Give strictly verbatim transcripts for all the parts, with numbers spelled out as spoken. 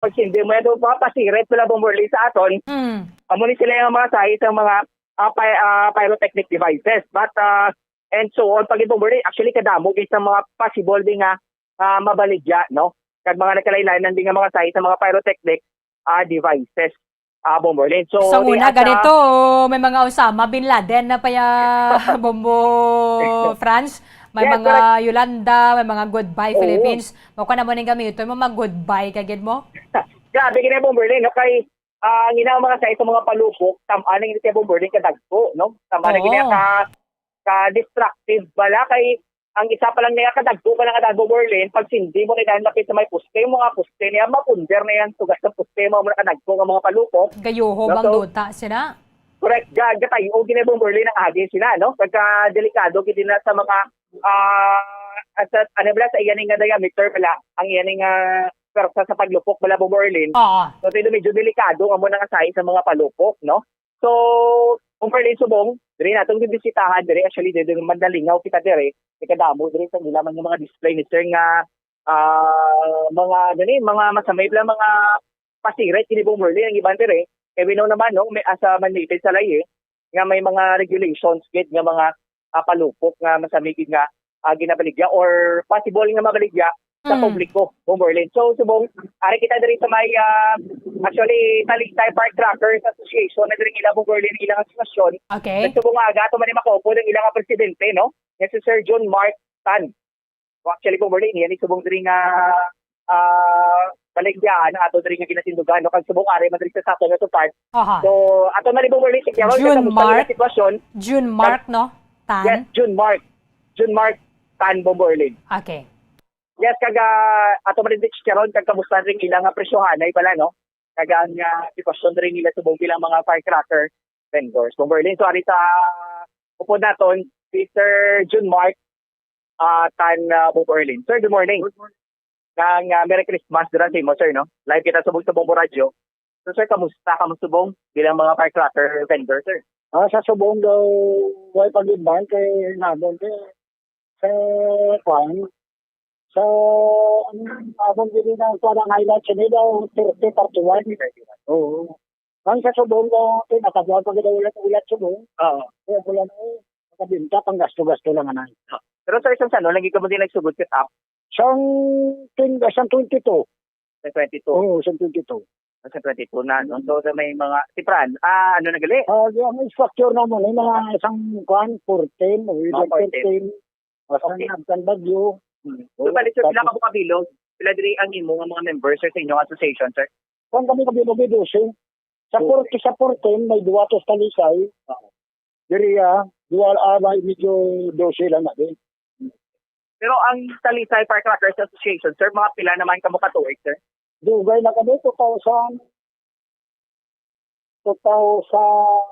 Pag hindi mo yan, pa-, pasirit sila, Bomberlin, sa aton. Mm. Amo ni sila yung mga size ang mga, ah, pi-, ah, pyrotechnic devices. But, ah, and so on, pag Bomberlin, actually, kadamo gid sa mga possible din nga, ah, mabaligya, no? Kag mga nagkalain-lain din nga mga size sa mga pyrotechnic, ah, devices, ah, Bomberlin. So, Sa di una, ata ganito, may mga Osama bin Laden na pa ya, Bombo France. May Yes, mga correct. Yolanda, may mga Goodbye Oo. Philippines. Mao ka na mo ning gamiton mo, mag-goodbye ka gid mo. Grabe gid na, Bomberlin, no? Kay, ah, ang ina mga size sa mga palupok, tam-an ang ina siya, Bomberlin, kadagko, no? Tam-an ang Oo. ina ka, ka destructive bala kay ang isa pa lang niya kadagko ka na kadagko, Bomberlin, pag sindi mo na dahil lapit sa may poste, yung mga poste niya, mapunder na yan, tugas ng poste mo, mga kadagko nga mga palupok. Gayuho No, bang so, duta sila? Correct, ga-, gatayo, gina, Bomberlin, ang agi sila, no? Pagka delikado, gid na sa mga, ah, sa, ano bala, sa iyaning nga diameter bala, ang iyaning, ah, persa sa paglupok bala, Bomberlin. Oo. So, tayo medyo delikado ang muna nga size sa mga palupok, no? So, Bomberlin, subong, diri natin bibisitahan, diri, actually, diri, diri, mandalingaw kita diri, ikadamo, diri, sa nila man yung mga display ni sir nga, ah, mga, gani, mga masamay bala, mga pasirit, gini, Bomberlin, ang iban diri. Kaya we know naman, no, may asa man native sa layi, nga may mga regulations, gid, nga mga, ah, palupok nga masamay gid nga, ah, ginabaligya or possible nga mabaligya sa Mm. publiko, Bomberlin. So, subong, ari kita diri sa may, ah, actually, Talisay Firecrackers Association, na diri ila, Bomberlin, ilang asosasyon. Okay. Nagsubong nga aga, ato man ni makaupod ang ilang presidente, no? Nga si Sir John Mark Tan. Actually, Bomberlin, yan yung subong diri nga, ah, baligyaan, ato diri nga ginatindugan, no? Kag subong ari man diri sa ato nga tupad. Aha. So, ato man ni Bomberlin, si Carol, June sa kamusta nila Mark? sitwasyon? June Mark, no? Tan? Yes, June Mark. June Mark Tan, Bomberlin. Okay. Yes, kag, ah, ato man ni Rich Caron, kag kamusta rin ilang nga presyohanay pala, no? Kag ang, ah, sitwasyon rin nila subong bilang mga firecracker vendors. Bomberlin, so, ari sa upod naton, si Sir June Mark, ah, Tan, ah, Bomberlin. Sir, good morning. Good morning. Kang, ah, Merry Christmas dira sa imo, sir, no? Live kita subong sa Bombo Radio. So, sir, kamusta? Kamusta subong bilang mga firecracker vendor, sir? Ah, sa subong daw, way pag-iban kay nabon kay sa kwan, sa, ang abang dili na kuwan ang highlight siya nila, thirty, thirty-one. Oo. Ang sa subong ko, eh, nakabuhan pa kita ulat-ulat subong. Oo. Kaya wala na, eh, nakabinta, pang gasto-gasto lang, anay. Pero sa isang sano, lagi ka mo din nagsugod set up? Sang twin-, sang twenty-two. Sa twenty-two? Oo, sang twenty-two. Sa twenty-two na, no? So, sa may mga, si Fran, ah, ano na gali? Ah, yung structure naman, yung mga isang kwan, fourteen, o Mga fourteen. thirteen. Basta Okay. nagkan bagyo. Hmm. So, Oo, bali, sir, pila tapos ka mo kabilog? Pila diri ang imo nga mga members, sir, sa inyong association, sir? Kung kami kabilog, may dose. Sa Okay. forty, sa fourteen, may duwa to sa Talisay. Oo. Diri, ah, duwa, ah, may medyo dose lang na din. Pero ang Talisay Firecrackers Association, sir, mga pila naman kamo ka tuig, sir? Dugay na kami, two thousand, two thousand,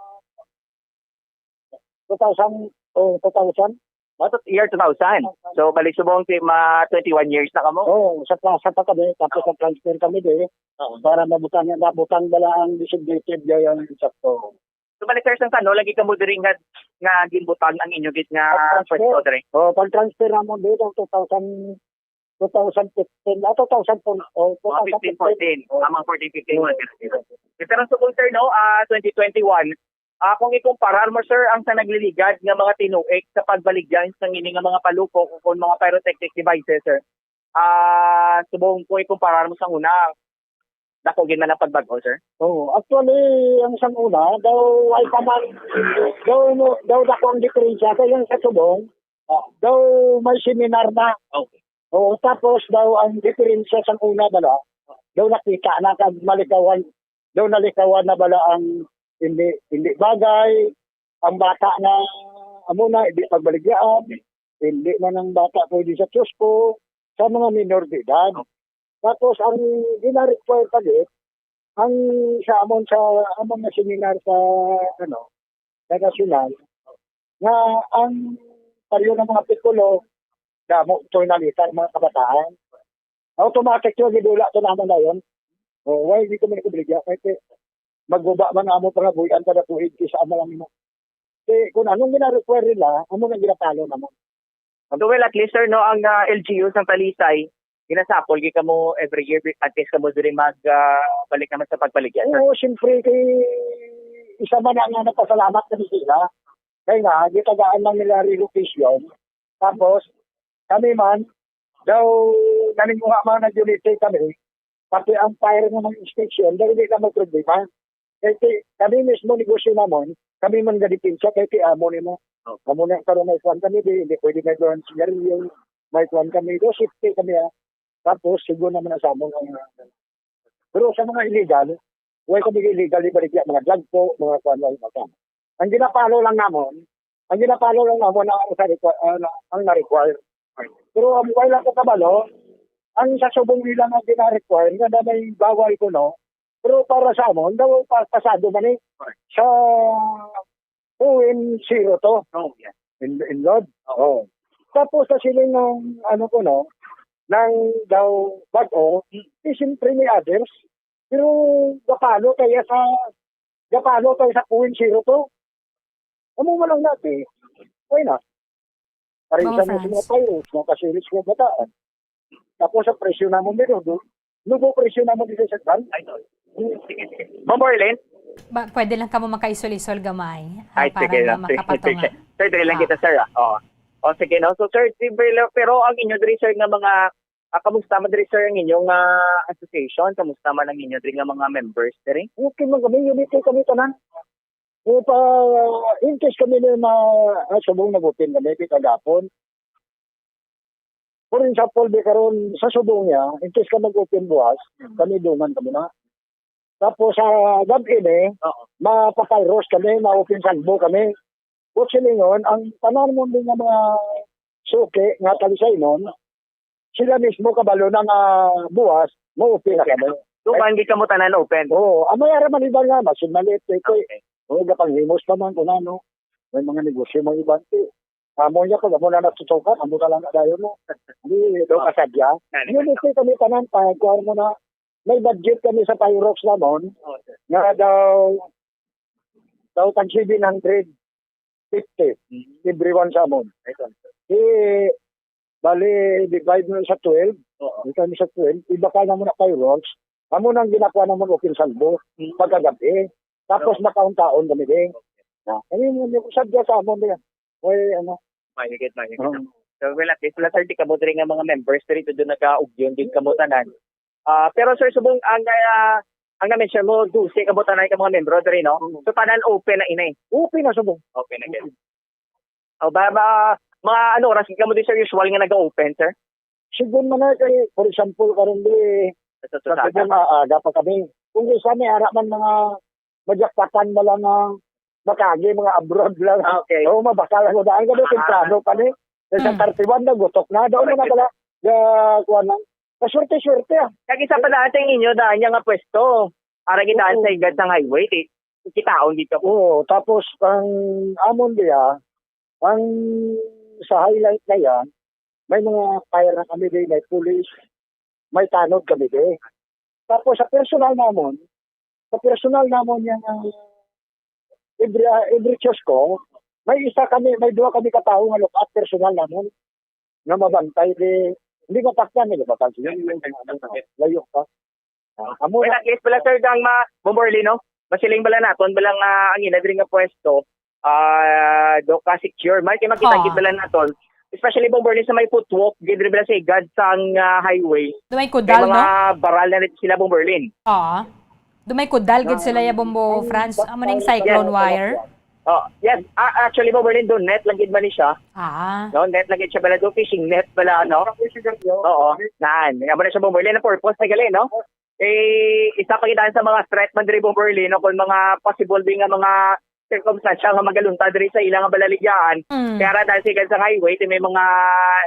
two thousand, oh, two thousand. What, year two thousand? So, bali subong si mga twenty-one years na kamo? Oo, sa plaza pa kami, tapos sa transfer kami diri. Oo. Para mabutang, mabutang bala ang designated gaya ng sakto. So, bali, sir, sang sano lagi kamo diri nga, nga ginbutang ang inyo gid nga Pag-transfer. pwesto diri? Oh, pag-transfer namo dito, two thousand, two thousand fifteen, ah, two thousand four, oh, Mga fifteen, two thousand fifteen. fourteen. Ah, mga fourteen, fifteen, mga ganun. Pero subong, sir, no, ah, twenty twenty-one, ah, kung ikumparar mo, sir, ang sa nagliligad nga mga tinuig sa pagbaligyan sa ngini nga mga palupok o kung mga pyrotechnic devices, sir, ah, subong kung ikumparar mo sa una, dako gid man ang pagbago, sir? Oo, actually, ang sang una, daw ay pa man, daw, daw dako ang diferensya. Kaya yung sa subong, ah, daw may seminar na. Okay. Oo, tapos daw ang diferensya sang una bala, daw nakita na kag malikawan, daw nalikawan na bala ang hindi, hindi bagay, ang bata na amo na, hindi pagbaligyaan, hindi man ang bata pwede sa kiosco, sa mga minor de edad. Tapos ang gina-require pa gid, ang sa amon, sa amon nga seminar sa, ano, sa nasyonal, nga ang pareho ng mga pikulo, damo to nalita ang mga kabataan. Automatic to, gidula to naman na yun. O, why di ko man ikubaligya? Kaya ti, magguba man amo pangabuhian kada tuig, isa amo lang mo. Ti, kung anong gina-require nila, amo nang ginapalo naman. So, well, at least, sir, no, ang, ah, L G U sang Talisay, ginasapol gid kamo every year, antes kamo diri mag, ah, balik naman sa pagbaligya, sir? Oo, siyempre, kay isa man ang, ah, napasalamat na sila. Kaya nga, gitagaan lang nila relocation. Tapos, kami man, daw, naninguha man nag-unity kami, pati ang fire nga mga inspection, daw hindi na may problema. Kay ti-, kami mismo negosyo namon, kami man gadepensa kay ti amo nimo. Oh. Amo na karon may kwan kami, di, hindi pwede may kuwan sigarilyo, may kwan kami, do safety kami, ah. Tapos, sigo naman ang sa amon ang, pero sa mga illegal, way kami illegal, di ba, mga drug po, mga kwan, mga kwan. Ang ginapalo lang namon, ang ginapalo lang namon ang sa requi-, ah, na-, ang na-require. Pero ang way lang ko kabalo, ang sa subong nila nga gina-require, nga na may bawal ko, no? Pero para sa amon, daw pa-, pasado man eh. Sa point zero to. Oh, yeah. In, in load. Oh. Oh. Tapos sa siling ng, ano ko, no, ng daw bag-o, Hmm. eh, siyempre may others. Pero gapalo kaya sa, gapalo kaya sa point zero to. Amo mo lang natin. Why not? Pareho Mga sa mga friends. Pirates, mga kasiris, mga bataan. Tapos sa presyo namon dito, do-, lubo presyo namon dito sa ban. Ay, no. Sige, sige. Ma'am Marlene? Ba, pwede lang kamo makaisol-isol gamay, ah, Ay, para sige nga lang. Sige, makapatunga. Sige. Sir, dali lang Ah. kita, sir, ah. Oo. O, sige, no? So, sir, si Brilo, pero ang inyo diri, sir, nga mga, ah, kamusta man diri, sir, ang inyong, ah, association? Kamusta man ang inyo diri nga mga members diri? Okay man kami, unity kami tanan. Kung pa, in case kami na, ah, subong nag-open kami, di kagapon. For example, di karon sa subong niya, in case ka mag-open buwas, kami dungan kami na. Tapos sa gabi ni, Oo. mapapayros kami, ma-open salvo kami. Kung silingon, ang tanan mo din nga mga suki nga talisaynon, sila mismo kabalo na nga buwas, ma-open na Okay. kami. So, banggi ka mo tanan open? Oo, ang may araman iba nga, mas maliit, eh, kay, Okay. oh, gapanghimos pa man kung ano. May mga negosyo, mga iba, eh. Amo niya, pag amo na natutukan, amo na lang na dayon mo. Hindi, do Ah. kasadya. Nani Yun, ka ito kami tanan, pa, kuha mo na, may budget kami sa Pyrox namon, Oh, sir. nga daw, daw tag seven hundred fifty, Mm. everyone sa amon. Ito. Eh, bali, divide mo sa twelve, Oo. Divide mo sa twelve, ibakal na mo na Pyrox, amo nang ginakuha namon open salvo, Mm. pagkagabi. Tapos Oo. makaon-kaon kami din. Okay. Na, kami mo, yung sadya sa amon din. Oy, ano? Mahigit, mahigit. Oo. So, well, at least, wala, sir, di kamo diri nga mga members, diri to doon nagkaugyon din kamo tanan. Ah, pero, sir, subong ang, ah, ang na-mention mo, dose kamo tanan ka mga membro diri, no? Oo. So, tanan open na ini. Open na, subong. Open na, sir. O, ba, ba, mga ano oras kamo din, sir, usual nga nag-open, sir? Sigon man na kay, for example, karon di, Sa sa Sasaga. Sasaga, maaga pa kami. Kung isa may ara man mga majakpatan na lang nga makagi, mga abroad lang. Ah, okay. Oo, mabakal ako daan. Kaya Ah. temprano pa ni. Kaya sa Hmm. thirty-one na, gutok na. Daon mo na Correct. pala. Ya, kuha na. Paswerte-swerte, ah. Kag isa pa daan sa inyo, daan niya nga pwesto. Ara gid daan Oo. sa higad sang highway, di kitaon gid ka. Oo, tapos ang amon diya, ang sa highlight na yan, may mga fire na kami di, may police, may tanod kami di. Tapos sa personal namon, sa personal namon yung, ah, every, ah, every church ko, may isa kami, may duha kami ka tawo nga look at personal namon nga mabantay di, hindi matakyan, hindi matakyan. Layo pa. Ah, amo Well, na. At least pala, sir, ang ma-, Bomborli, no? Masiling bala naton, bala nga ang ina diri nga pwesto, ah, do ka secure. May kay makita Ha. gid bala naton. Especially, Bomborli, sa may footwalk, gid diri bala sa higad sang, ah, highway. Do may May kudal, mga no? baral na rin sila, Bomborlin. Ah. Do may kudal gid sila, ya, Bombo Ang Franz. Amo ning cyclone wire. Oh, yes. Ah, actually, Bomborlin, do net lang gid man ni siya. Ah. No, net lang gid siya bala do, fishing net bala, no? Oo, nan. Amo na siya, Bomborlin, ang purpose na gali, no? Eh, isa pa gid sa mga threat man diri, Bomborlin, no, kung mga possible din nga mga sirkumstansya nga magaluntad diri sa ilang nga balaligyaan. Mm. Kaya ra dahil sa higad sang highway, ti may mga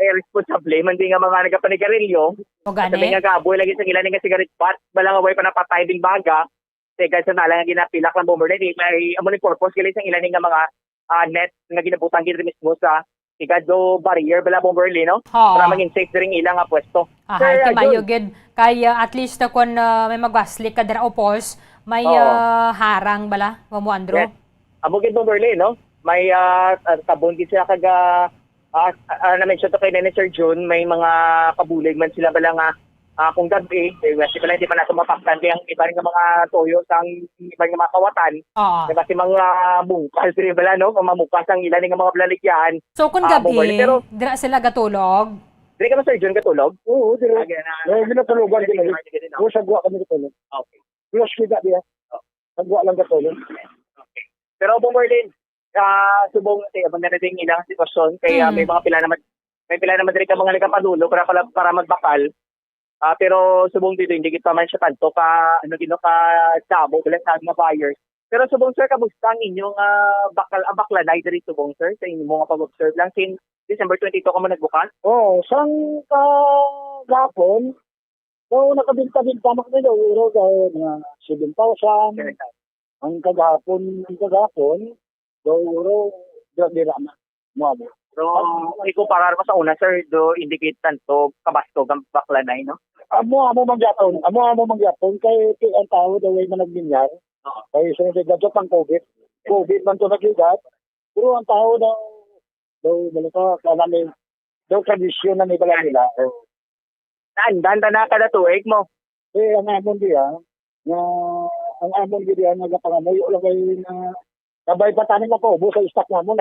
irresponsable man din nga mga nagapanigarilyo. O At gani? may nga gaboy lagi sa ilang nga cigarette butt, bala nga way pa napatay ding baga. Sa higad sa nala nga ginapilak lang, Bomborlin, di may amo ni purpose gali sa ilang nga mga, ah, net nga ginabutang gid mismo sa higad do barrier bala, Bomborlin, no? Oo. Para maging safe diri ang ilang nga pwesto. Ahay, Sir, kay mayo Jun. gid. Kay, ah, at least, ah, kung, ah, may magwaslik ka dira o pos, may, Oo. ah, harang bala, Bombo Andrew? Yes. Amo gid, Bomborlin, no? May, ah, ah, tabon gid sila kag, ah, Ah, ah, na-mention to kay ni Sir Jun, may mga kabulig man sila bala nga, ah, kung gabi, eh, di bala hindi pa nato mapaktan kay ang iban nga mga tuyo sang iban nga mga kawatan, Oo. Di ba, si mga bungkal, di bala, no? Kung mamukas ang ilan nga mga balaligyan, So kung ah, gabi, bungkal. Pero dira sila gatulog? Diri ka ba, Sir Jun, gatulog? Oo, diri. Ah, gana. Eh, ginatulogan Ay, din. Ay, ay, ay. Oo, sa guwa kami gatulog. Okay. Close kita diya. Oh. Sa guwa lang gatulog. Okay. Pero, Bong Merlin, ah, subong, eh, abang na rin ilang sitwasyon, kaya may Mm. mga pila naman, may pila naman diri ka mga nagkapadulo para, para, para magbakal. Ah, pero subong dito, hindi kita man siya tanto ka, ano, gino, ka damo, wala sa mga buyers. Pero subong, sir, kamusta ang inyong, ah, bakal-, ang baklanay diri subong, sir, sa inyo mga pag-observe lang since December twenty-two ka mo nagbukas? Oo, sang kahapon, so, nakabinta-binta man kami, daw, uro, daw, mga seven thousand. Ang kagahapon, ang kagahapon, daw, uro, daw, dira na. Mo, mo. So, ikumparar mo sa una, sir, do indicate tanto kabastog ang baklanay, no? Amo, amo man gyapon. Amo, amo man gyapon. Kay, kay ang tao daw ay managbinyar. Oo. Kay, sa nagdadyo pang COVID. COVID man to nagligad. Pero ang tao daw, daw, balita, kanami, daw tradisyon na ni bala nila. Oh. Naandan ta na kada tuig mo. Eh, ang amon diya, nga, ang amon diya, nga nagapangamuyo lang kay na, kabay pa tani makaubos sa stock namon.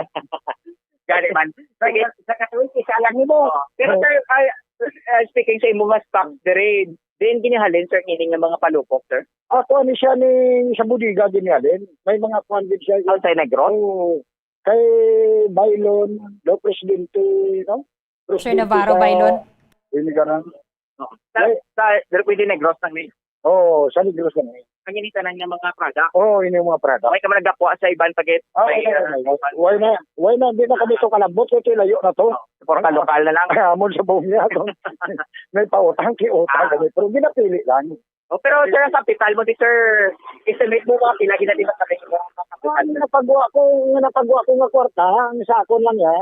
Gani man. Sa, sa katuig, isa lang nimo. Oo. Pero, Oo. sir, ay, uh, speaking sa imo nga stock, dire, din ginihalin, sir, ini nga mga palupok, sir? Ako, ano siya ni, sa bodega ginihalin. May mga kwan din siya. Outside Negros? Oo. Kay Bailon, daw presidente, no? Sir Presidente Navarro sa Bailon? Inigaran. No. Sa, Ay. sa, diri pwede Negros lang ni. Oo, sa Negros lang ni. Ang ini tanan nga mga product. Oo, ini yung mga product. May ka man nagdakwa sa iban pagit. Ah, May, okay, ah, okay. Why na, why na, di na kami to kalabot, kay layo na to. Oh, puro ka lokal na lang. Ay, amon sa buong niya to. May pautang, kiutang Ah. kami. Pero ginapili lang. Oh, pero, sir, ang kapital mo, di, sir, estimate mo mga pila ginatibak sa mga kapital? Ang napagwa ko, ang napagwa ko nga kwarta, ang sa akon lang ya.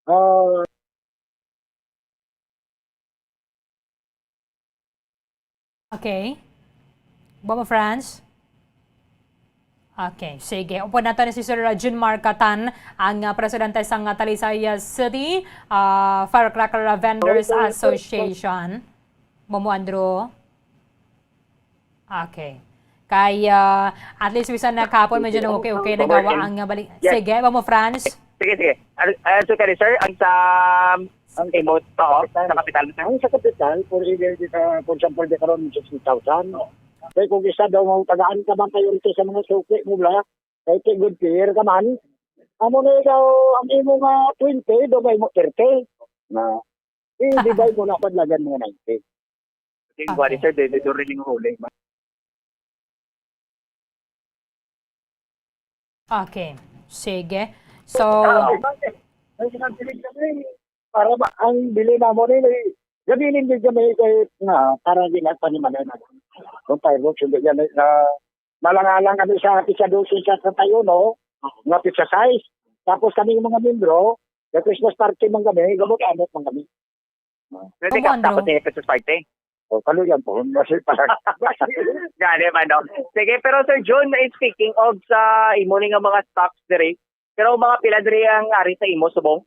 Ah. Okay. Bobo Franz? Okay, sige. Upod nato ni si Sir Jun Marcatan, ang, ah, presidente sang, ah, Talisay, ah, City, ah, Firecracker Vendors Okay, sir. Association. Bobo Andrew? Okay. Kay, ah, at least, bisan na kahapon, medyo na okay, okay, Bobo nagawa Franz. ang, ah, balik. Yes. Sige, Bobo Franz. Sige, sige. Al-, ah, so, kani, sir, ang sa, ang imo, oo, kapital. Sa kapital, sir. Ang sa kapital, for either, uh, for example, di karon, sixty thousand. Oo. Kaya kung isa daw, mao tagaan ka man kayo rito sa mga suki mo, bla, kay kay good player ka man. Amo na ikaw, ang imo nga twenty, daw may mo thirty. Na, eh, di ba mo na padlagan mga ninety? Tingwa ni Okay. Sir David Dorling Huli. Okay. Sige. So, Para ba, ang bili na mo ni, gabilin din kami kay na para ginapanimalay na. Kung fireworks, hindi yan, na, nalangalang kami sa pizza dosis sa treinta y uno, nga pizza size. Tapos kami yung mga membro, the Christmas party man kami, gamot-amot man kami. Pwede Ang ka ano? tapos yung Christmas party? O, kaluyan po. Kasi parang Gani man, no? Sige, pero Sir Jun, eh, speaking of sa imo ni nga mga stocks diri, pero mga pila diri ang ari sa imo, subong?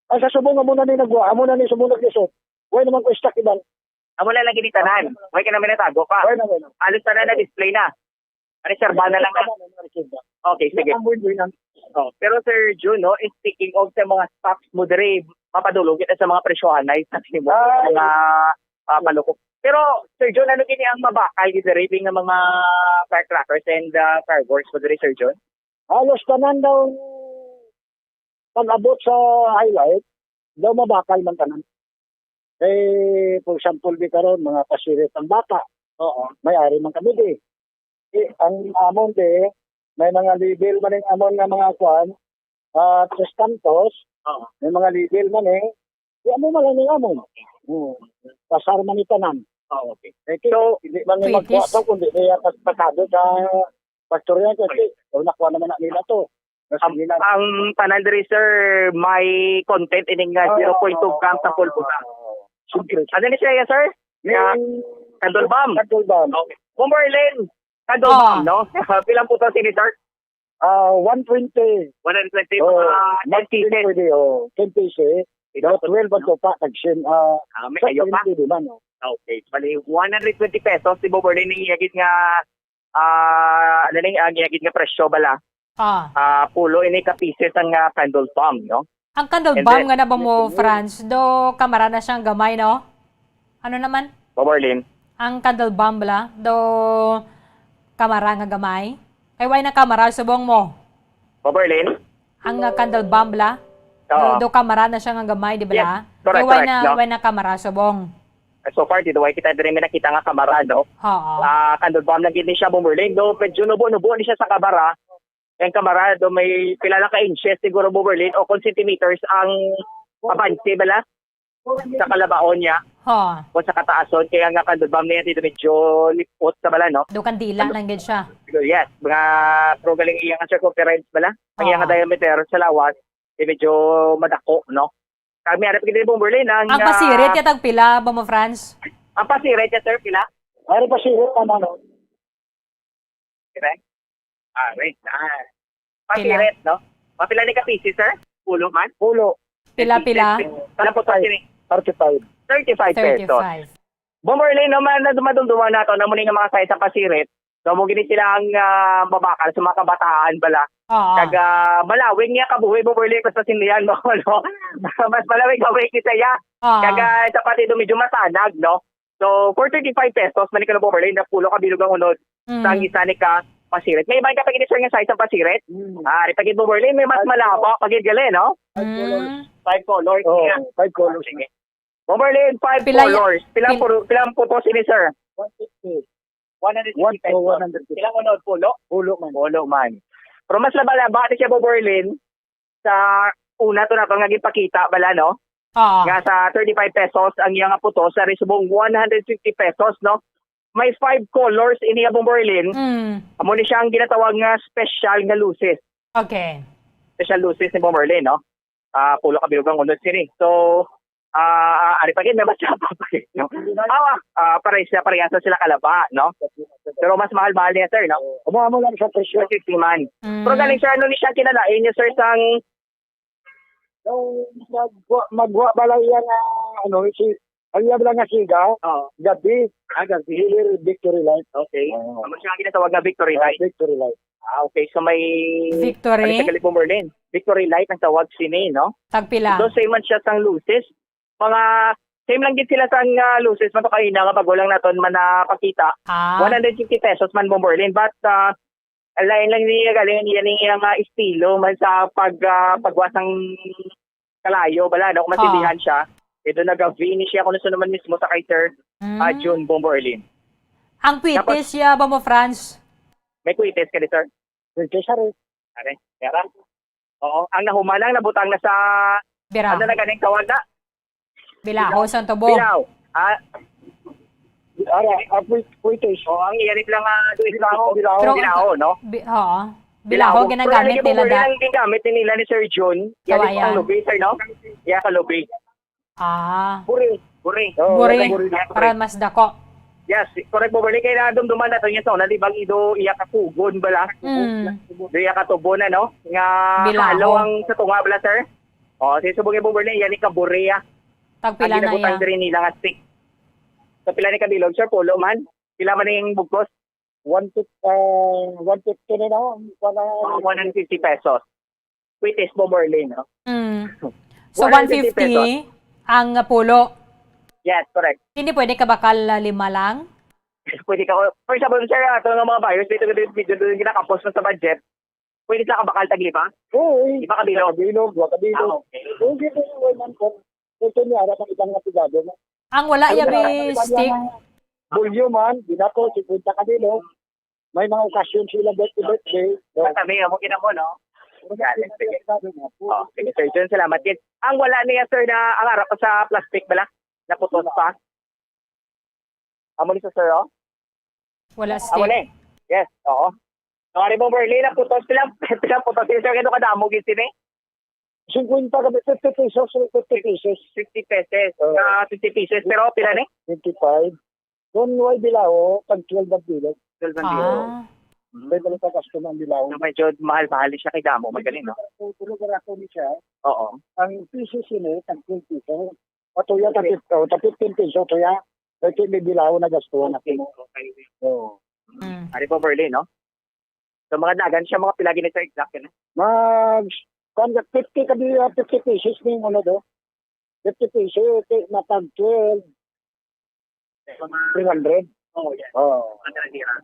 Ay, sa subong, amo na ni nagwa, amo na ni subong naglisod. Wala naman ko stock iban. Amo na lagi ni tanan. Wala ka naman natago pa. Wala naman. Alos tanan na display na. Reserva na lang na. Reserva. Okay, sige. Ang buhay-buhay lang. Oh, pero Sir Jun, no, speaking of sa mga stocks mo diri, mapadulong kita sa mga presyohan na sa mo Ay. mga, ah, palukok. Pero Sir Jun, ano gini ang mabakal gid diri nga mga firecrackers and, ah, fireworks mo diri, Sir Jun? Halos tanan daw pag-abot sa highlight, daw mabakal man tanan. Eh, for example, di karon, mga pasirit ang bata. Oo. May ari man kami di. Eh, ang amon di, may mga level man ang amon nga mga kwan, ah, Tres Cantos, Oo. may mga level man eh. Di amo man lang ang amon. Oo. Pasar man ni tanan. Oh, okay. Eh, So, hindi man ni Pwede magkuha s- to, kundi kaya pas-, pasado sa pastorya kasi, o, nakuha naman na nila to. Mas Ang, nila ang tanan diri, sir, may content ining, uh, Oo, zero point two oo, grams sa oo, pulbura. Oo. Siyempre. Ano ni siya, sir? Yung Nga, candle bomb. Candle bomb. Okay. Bomberlin, candle Oo. bomb, no? Pilang puto sini, sir? Ah, one twenty. One hundred twenty, oh, mga ten pieces. Pwede, oh, ten pieces. Ito, twelve ang tupa, tag-, ah, ah, may ayo pa. Pwede man, oh. Okay, bali, one hundred twenty pesos, si Bob Orlin, ang iyagid nga, ah, ano ni, ang iyagid nga presyo bala. Ah. Ah, pulo ini ka pieces ang, ah, candle bomb, no? Ang candle bomb nga na ba mo, Franz? Do kamara na siyang gamay, no? Ano naman? Bob Orlin? Ang candle bomb bala, do kamara nga gamay? Kay way na kamara subong mo. Bob Orlin? Ang, ah, candle bomb bala? Oo. Do, do kamara na siya nga gamay, di bala? Yes, correct, correct, no? Kay way na, way na kamara subong. So far, dito way kita diri may nakita nga kamara, no? Oo. Ah, candle bomb lang gid ni siya, Bob Orlin. Do medyo nubo-nubo ni siya sa kamara. Ang kamara, do may pila lang ka inches siguro, Bob Orlin, o kung centimeters ang abanse bala sa kalabaon niya. Ha. O sa kataason, kaya nga candle bomb niya dito medyo lipot sa bala, no? Do kandila lang gid siya. Yes, mga pro galing iya nga circumference bala. Ang iya nga diameter sa lawas, eh, medyo madako, no? Kami, ano, pagkita ni Bob Orlin, ang, ang pasirit ah, niya tag pila ba mo, Franz? Ang pasirit niya, sir, pila? Ano pasirit, ano, no? Diba? Ah, wait. Ah. Pila? Pasirit, no? Mapila ni ka pieces, sir? Pulo man? Pulo. Pila, pila? Pila po to, sir? Thirty-five. Thirty-five pesos. Thirty-five. Bob Orlin, no, man, madumduman nato na muli nga mga size sa pasirit. So, mo gini sila ang, ah, mabakal sa mga kabataan bala. Oo. Kag, ah, malawig niya kabuhi, Bob Orlin, basta sinihan mo, no? Mas malawig kabuhi kita ya. Oo. Kag, ah, sa pati do medyo masanag, no? So, for thirty-five pesos, man ikaw na, Bob Orlin, na pulo ka bilog ang unod. Mm. Sa ang isa ni ka pasirit. May iba ka pagkita, sir, nga size ang pasirit? Mm. Ah, ari pagkita, Bob Orlin, may mas malaba pagkita gali, no? Five colors. Mm. Five colors. Oh, yeah. Five colors. Sige. Bob Orlin, five colors. Pila, pil- pila ang puto sini, sir? One fifty. One hundred fifty pesos. One, oh, one hundred fifty. Ilang unod? Pulo? Pulo man. Pulo man. Pero mas laba-laba ni siya, Bob Orlin, sa una to nato nga gipakita bala, no? Oo. Nga sa thirty-five pesos ang iyang puto, sa subong one hundred fifty pesos, no? May five colors ini, Bob Orlin. Mm. Amo ni siya ang ginatawag nga special nga luces. Okay. Special luces ni Bob Orlin, no? Ah, pulo ka bilog ang unod sini. So, ah, ari pa gid, may mas pa pa gid, no? Ah, ah, pares na, parehas na sila kalaba, no? Pero mas mahal-mahal niya, sir, no? Amo, amo lang sa presyo. One fifty man. Mm. Pero galing, sir, ano ni siya kinalain niya, sir, sang... So, magwa, magwa bala iya nga, ano, si, ang iya bala nga siga, oo, gabi. Ah, gabi. Dealer Victory Light. Okay. Oo. Ano siya ang ginatawag nga Victory Light? Ah, Victory Light. Ah, okay. So may... Victory? Ano sa Galibong Berlin? Victory Light ang tawag sini, no? Tagpila? So, same man siya sang luces. Mga, same lang gid sila sang, ah, luces. Mato kaina nga bago lang naton man napakita. Ah. One hundred fifty pesos man, Bomberlin. But, ah, lain lang niya galing niya ni nga estilo man sa pag, ah, pagwa sang kalayo, bala, no? Kung masindihan siya, ito nag-V ni siya kung ano naman mismo sa kay Sir, ah, June Bomberlin. Ang kwitis siya ba mo, Franz? May kwitis ka di, sir? Kwitis, sir, eh. Are, yara. Oo, ang nahuman lang nabutang na sa, ano na ganing tawag na? Bilaho, Santo Bo. Bilaho. Ah, ara, ah, kwitis. Oo, ang iya lang, ah, Bilaho, Bilaho. Bilaho, no? Bi-, oo. Bilaho, ginagamit nila da. Ang ginagamit nila ni Sir Jun. Yan ang lubi, sir, no? Yan ang lubi. Ah. Buri. Buri. Oo, buri. Para mas dako. Yes, correct, Bomberlin. Kaya nadumduman nato niya sa una, di ba, ido iya katugon bala? Mm. Do iya katugon na, no? Nga halo ang sa tunga bala, sir? Oh, si subong, Bomberlin, yan ni kaburi, ah. Tagpila na iya? Ang ginabutang diri nila nga stick. Sa pila ni kabilog, sir? Pulo man? Pila man yung bugkos? One fifty, ah, one fifty na, no? Wala. Mga one hundred fifty pesos. Kwitis, Bomberlin, no? Mm. So, one fifty ang pulo? Yes, correct. Hindi pwede kabakal, ah, lima lang? Pwede ka, for example, sir, ato nga mga buyers, dito, dito, dito, dito, ginakapos na sa budget. Pwede sa kabakal tag lima? Oo, eh. Lima ka bilog? Bilog, dua ka bilog. Ah, okay. Okay, okay, okay, man, sir. Ito niya, harap ang ibang nga pigado, no? Ang wala ya bi stick. Bulyo man, di na to, fifty ka bilog. May mga okasyon sila, birthday, birthday. Basta may amo, kinamo, no? Galing, sige. Oh, sige, Sir Jun, salamat, kid. Ang wala niya, sir, na ang harap sa plastic bala? Naputos pa? Amo ni sa, sir, oh? Wala stick. Amo ni. Yes, oo. No, ari mo, Berlin, ang putos, pila, pila putos, sir, kaya kadamo, gid sini? Fifty ka, fifty pesos, fifty pesos. Fifty pesos. Oo. Ah, fifty pesos, pero pila ni? Fifty-five. Kung way bilao, tag twelve ang bilog. Twelve ang bilog. Ah. Mm. May balik ka gasto ng bilaw. So, medyo mahal-mahal siya kay damo, magaling, no? Pero barato ni siya. Oo. Ang pieces ini, tag ten peso. O, tuya, tag, o, tag fifteen peso, tuya. Kaya may bilaw na gastuhan ako. Okay, okay. Oo. Mm. Ari po, Berlin, no? So, mga dagan siya, mga pila gini, sir, exact, no? Mag, kung fifty ka di, ah, fifty pieces ni, ano, do? Fifty pieces, okay, matag twelve, three hundred. Oh, yeah. Oh. Ang tira-tira.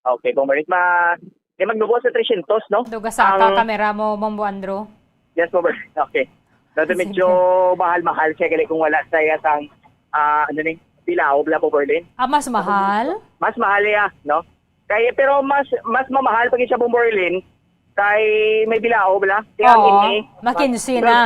Okay, Bomber. Ma, di magnubo sa three hundred, no? Duga sa Ang ka, kamera mo, Bombo Andrew. Yes, Bomber. Okay. Dato Sige. medyo mahal-mahal siya gali kung wala sa iya sang, ah, ano ni, bilaob la, Bomber Lin. Ah, mas mahal? Mas mahal iya, no? Kay, pero mas, mas mamahal pa gid siya, Bomber Lin, kay may bilaob la. Kaya Oo, ini, makinsi mas, na.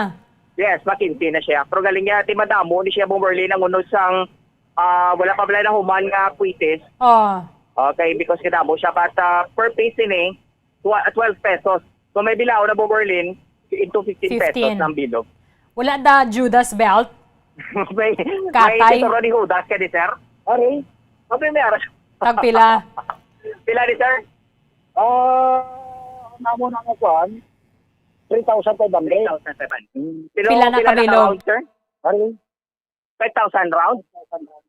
Yes, makinsi na siya. Pero galing niya, ti madamo ni siya, Bomber Lin, ang unos sang, ah, wala pa bala nahuman nga kwitis. Oh. Okay, because kadamo siya, but, ah, per piece ini, twa-, twelve pesos. Kung may bilao na, Bomber Lin, into fifteen pesos Fifteen. Ang bilog. Wala da Judas belt? May, may Katay. Tesoro ni Judas ka di, sir? Ari. Ano yung may aras? Tagpila? Pila ni, sir? Ah, namo na nga kuan, three thousand five hundred. Three thousand five hundred. Mm. Pila na pila na kabilog? Ka round, sir? Ari. Five thousand round?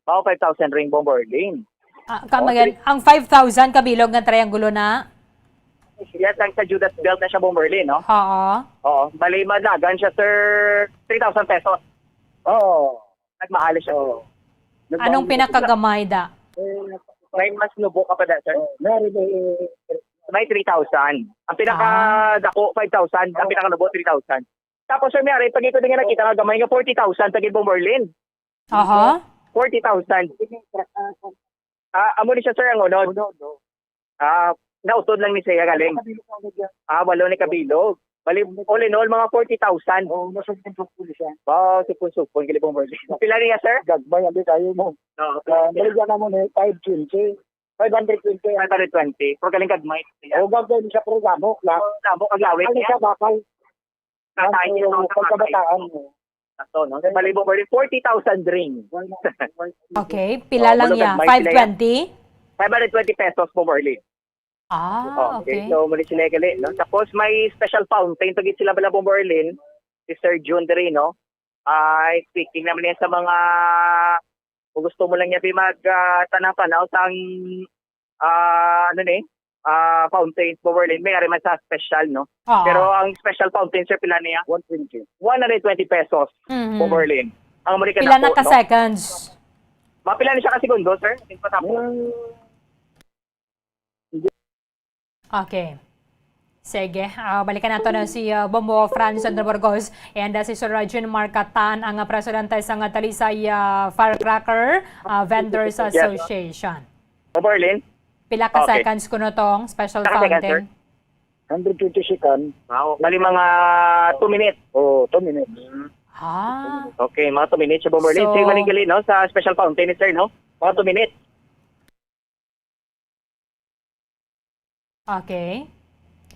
Oh, five thousand ring, Bomber Lin. Ah, ka-, Oh, magan-, three ang five thousand kabilog nga triangulo na? Yes, ang sa Judas belt na siya, Bomber Lin, no? Oo. Oo. Bali, madagan siya, sir, three thousand pesos. Oo. Nagmahal siya. Oo. Anong Nagmahal siya. Pinakagamay da? Eh, may mas nubo ka pa da, sir? Oh, meron eh. May three thousand. Ang pinakadako, Ah. five thousand. Ang Oh. Pinakanubo, three thousand. Tapos, sir, may ari, pag ito din nga nakita nga gamay nga forty thousand, tagin po, Merlin. Aha. Forty thousand. Ah, amo ni siya, sir, ang unod. Unod, no? Ah, nautod lang ni siya galing. Kabilog ang unod yan. Ah, walo ni kabilog. Bali, all in all, mga forty thousand. Oo, nasugpon-sugpon ni siya. Wow, supon-supon, gali po, Merlin. Pila niya, sir? Gagmay, abi kayo mo. Oo. Ah, baligyan na mo ni five twenty. Five hundred twenty. Five hundred twenty. Pero galing gagmay. O, gagmay ni siya, pero damo lang. Damo, kaglawit Ang niya. Isa bakal. Tatay Ang niya, no? Pagkabataan mo. Ato, no? Sa bali mo, forty thousand ring. Okay, pila Oh, lang malugad, ya? May sila ya. Five twenty? Five hundred twenty pesos po, Merlin. Ah, Okay, okay. So, muli sila gali, no? Tapos, may special fountain. Pagit sila bala po, Merlin. Si Sir June diri, no? Ay, speaking naman niya sa mga, kung gusto mo lang niya, di mag, ah, tanaw-tanaw sa ang, ah, ano ni? Ah, fountain, po, Merlin. May ari man sa special, no? Oo. Pero ang special fountain, sir, pila niya? One twenty. One hundred twenty pesos, Mhm. po, Merlin. Ang muli ka Pila na dako, ka no? Seconds? Mapila ni siya ka segundo, sir? Yung patapos. Yung Okay. Sige, ah, balikan nato na si, ah, Bombo Franz Andrew Burgos and, ah, si Sir Rajin Marcatan, ang, ah, presidente sang, ah, Talisay, ah, Firecracker, ah, Vendors Yes. Association. Bombo Erlin? Pila ka Okay. seconds kuno tong special Pila ka seconds, sir? Fountain? Hundred twenty second. Wow. Bali, mga two minutes. Oo, two minutes. Ah. Okay, mga two minutes sa Bombo Erlin. So Same man gali, no? Sa special fountain, sir, no? Mga two minutes. Okay.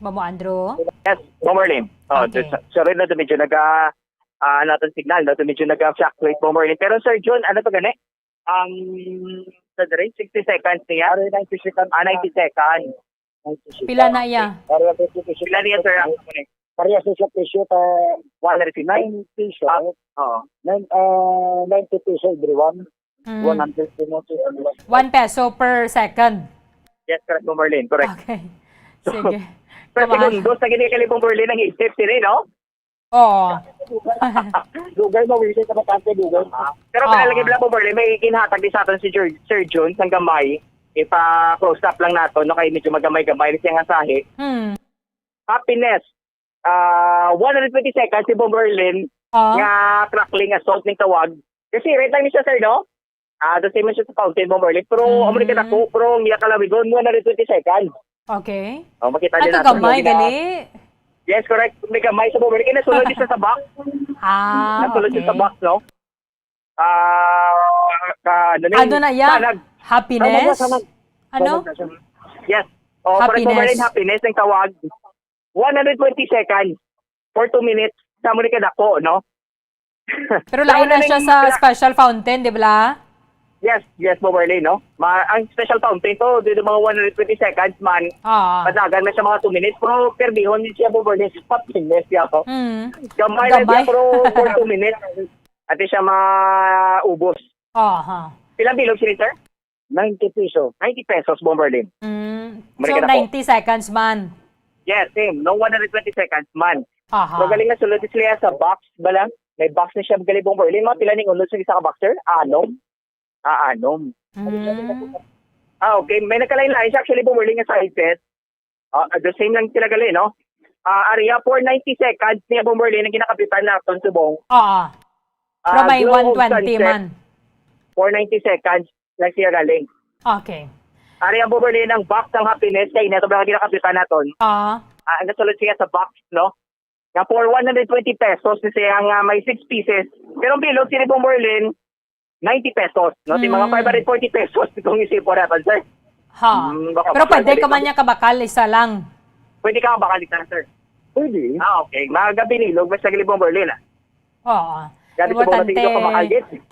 Bombo Andrew? Yes, Bombo Erlin. Oh, Okay. Sorry na, medyo naga, ah, ano, itong signal, no? Medyo naga-fluctuate, Bombo Erlin. Pero, Sir John, ano to gani? Ang, sa diri, sixty seconds niya? Ari, ninety seconds. Ah, ninety seconds. Ninety seconds. Pila na iya? Ari, ninety seconds. Pila niya, sir, ang Parehas sa presyo ta One hundred fifty. Nine peso. Ah, oo. Nine, ah, ninety peso everyone. Mm. One hundred peso everyone. One peso per second. Yes, correct, Bombo Erlin. Correct. Okay. So, Sige. Per Kumakas. Segundos na gini kali, Bombo Erlin, ang isip sini, no? Oo. Dugay, mawili ka, bakante, dugay. Ah, pero Ah. Kaya lagi bala, Bombo Erlin, may ginhatag din sa aton si Jer-, Sir Jun, sang gamay. Ipa-close up lang nato, no? Kay medyo magamay-gamay ni siya nga sahi. Hmm. Happiness. Ah, one hundred twenty seconds si Bombo Erlin Ah. nga crackling assault ning tawag. Kasi right lang ni siya, sir, no? Ah, the same siya sa fountain, Bombo Erlin. Pero, Mm. amo ni kadako, pero ang iya kalawigon, one hundred twenty seconds. Okay. Oh, makita Ay, niyo natin kagamay, yung mga gali. Yes, correct. May gamay sa Bombo Erlin. Kaya nasulod siya sa box. Ah, Nasulod siya sa okay. box, no? Ah, ka, ano ni? Ano na yan? Sanag. Happiness? Sanag na, sanag. Ano? Sanag na, sanag. Yes. Oh, for Happiness. Example, happiness ang tawag. One hundred twenty seconds for two minutes. Sa mo ni kadako, no? Pero lain Pero na siya ning sa pila- special fountain, di ba? Yes, yes, Bomberlin, no? Ma ang special fountain to, dito mga one hundred twenty seconds man. Ah. Padagan na siya mga two minutes, pero pirbihon din siya, Bomberlin, sa fitness niya, no? Mm. Gamay lang Gamay. siya, pero for two minutes, ati siya maubos. Aha. Pilang bilog sini, sir? Ninety peso. Ninety pesos, Bomberlin. Mm. So, American ako. ninety seconds man. Yes, same. No, one hundred twenty seconds man. Aha. So, galing na sulod sila sa box, bala? May box na siya, galing, Bomberlin. Mga pila ning unod sa isa ka boxer? Anom? Ah, anom. Mm. Ah, okay. May nagkalain-lain siya, actually, Bomberlin, nga sizes. Ah, the same lang sila gali, no? Ah, area for ninety seconds niya, Bomberlin, ang ginakapitan naton subong. Oo. Ah, Pero may glow of one twenty sunset. man. For ninety seconds lang siya galing. Okay. Area, Bomberlin, ang box ng happiness kay ina, sobrang ginakapitan naton. Oo. Ah, ang nasulod siya sa box, no? Nga for one hundred twenty pesos ni siya nga may six pieces. Pero ang bilog sini, Bomberlin, ninety pesos, no? Di mga Mm. five hundred forty pesos itong isipon natin, sir. Ha. Mm, baka Pero pwede bakal ka man dito. niya kabakal, isa lang. Pwede ka kabakal, isa, sir. Pwede. Ah, okay. Mga gabi nilog, mas nagli, Bomberlin, ah. Oo. Grabe po, Importante.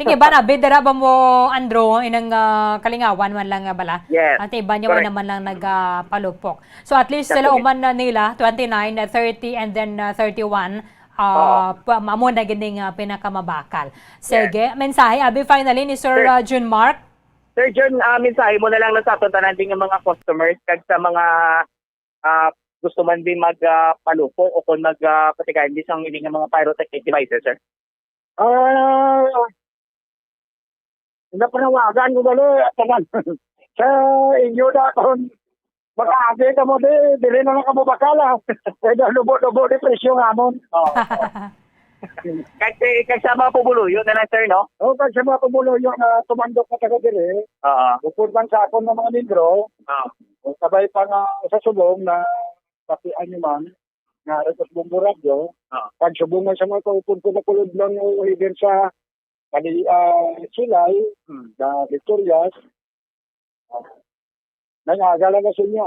Tingin ba na, bid, dara ba mo, Andrew, inang, ah, kalingawan man lang nga bala? Yes. Ang iba niya Correct. naman lang nagapalupok. So at least sila Definitely. uman na nila, twenty-nine, thirty, and then, ah, thirty-one, ah, Oo. pa-, amo na gini nga pinakamabakal. Yes. Sige, mensahe, abi, finally ni Sir, Sir. ah, June Mark. Sir June, ah, mensahe mo na lang na sa aton tanan din nga mga customers kag sa mga, ah, gusto man din mag, ah, palupok o kung mag, ah, patigayon din sa ining mga pyrotechnic devices, sir. Ah, napanawagan ko gali, tanan. Sa inyo na akong makaagi ka mo di, dili na lang ka mabakala. Kaya lubo-lubo di presyo nga amon. Oo. Kag, kag sa mga pumuluyo na lang, sir, no? O, kag sa mga pumuluyo na tumandok na taga diri, Oo. upod man sa akon nga mga membro, Oo. o sabay pa nga sa subong na patian nyo man, nga Retos Bombo Radyo, Oo. kag subong man sa mga kaupod ko na kulod lang o even sa Kali, ah, Silay, Hmm. sa Victorias, ah, nangaga lang na sa inyo.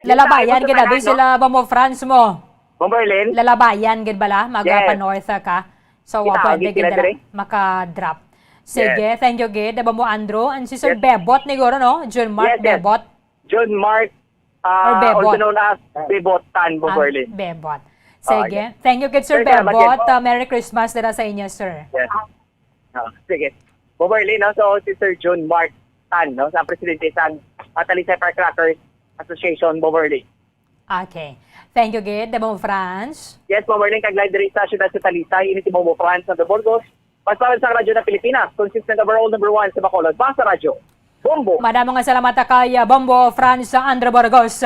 Lalabayan Kita, gid abi kita, no? sila ba mo, friends mo? Bomberlin? Lalabayan gid bala, maga Yes. pa north ka. So, Kita, uh, pwede agi sila gid na dire? maka-drop. Sige, Yes. thank you gid. Ba mo, Andrew? And si Sir Yes. Bebot ni Goro, no? June Mark Yes, yes. Bebot. June Mark, Or ah, Bebot. also known as Bebot Tan Ah, Bomberlin. Bebot. Ah, Sige. yes. Thank you gid, Sir Sir, salamat Bebot. gid. Ah, Merry Christmas dira sa inyo, sir. Yes. Ah, sige. Bomberlin, no? So, si Sir June Mark Tan, no? Sa presidente sang, ah, Talisay Firecrackers Association, Bomberlin. Okay. Thank you gid, Demo Franz. Yes, Bomberlin, kag live diri sa siyudad sa Talisay, ini si Bombo Franz ng Burgos. Mas para sa Radyo ng Pilipinas, consistent overall number one sa Bacolod. Basta Radyo, Bombo. Madamo nga salamat kay, ah, Bombo Franz Andre Burgos.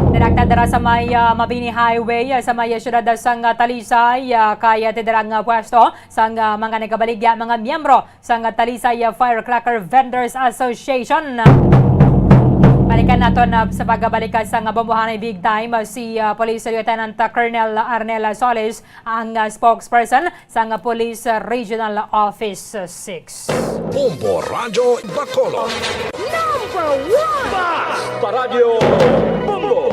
Direkta dira sa may, ah, Mabini Highway, ah, sa may, ah, siyudad sang, ah, Talisay, ah, kay, ah, ti dira nga pwesto sang, ah, mga nagabaligya, mga miyembro sang, ah, Talisay, ah, Firecracker Vendors Association. Balikan naton, ah, sa pagbabalik, ah, sang, ah, Bombohanay Big Time, ah, si, ah, Police Lieutenant, ah, Colonel Arnel Solis, ang, ah, spokesperson sang, ah, Police, ah, Regional Office, ah, six. Bombo Radyo Bacolod. Number one! Basta Radyo Bombo!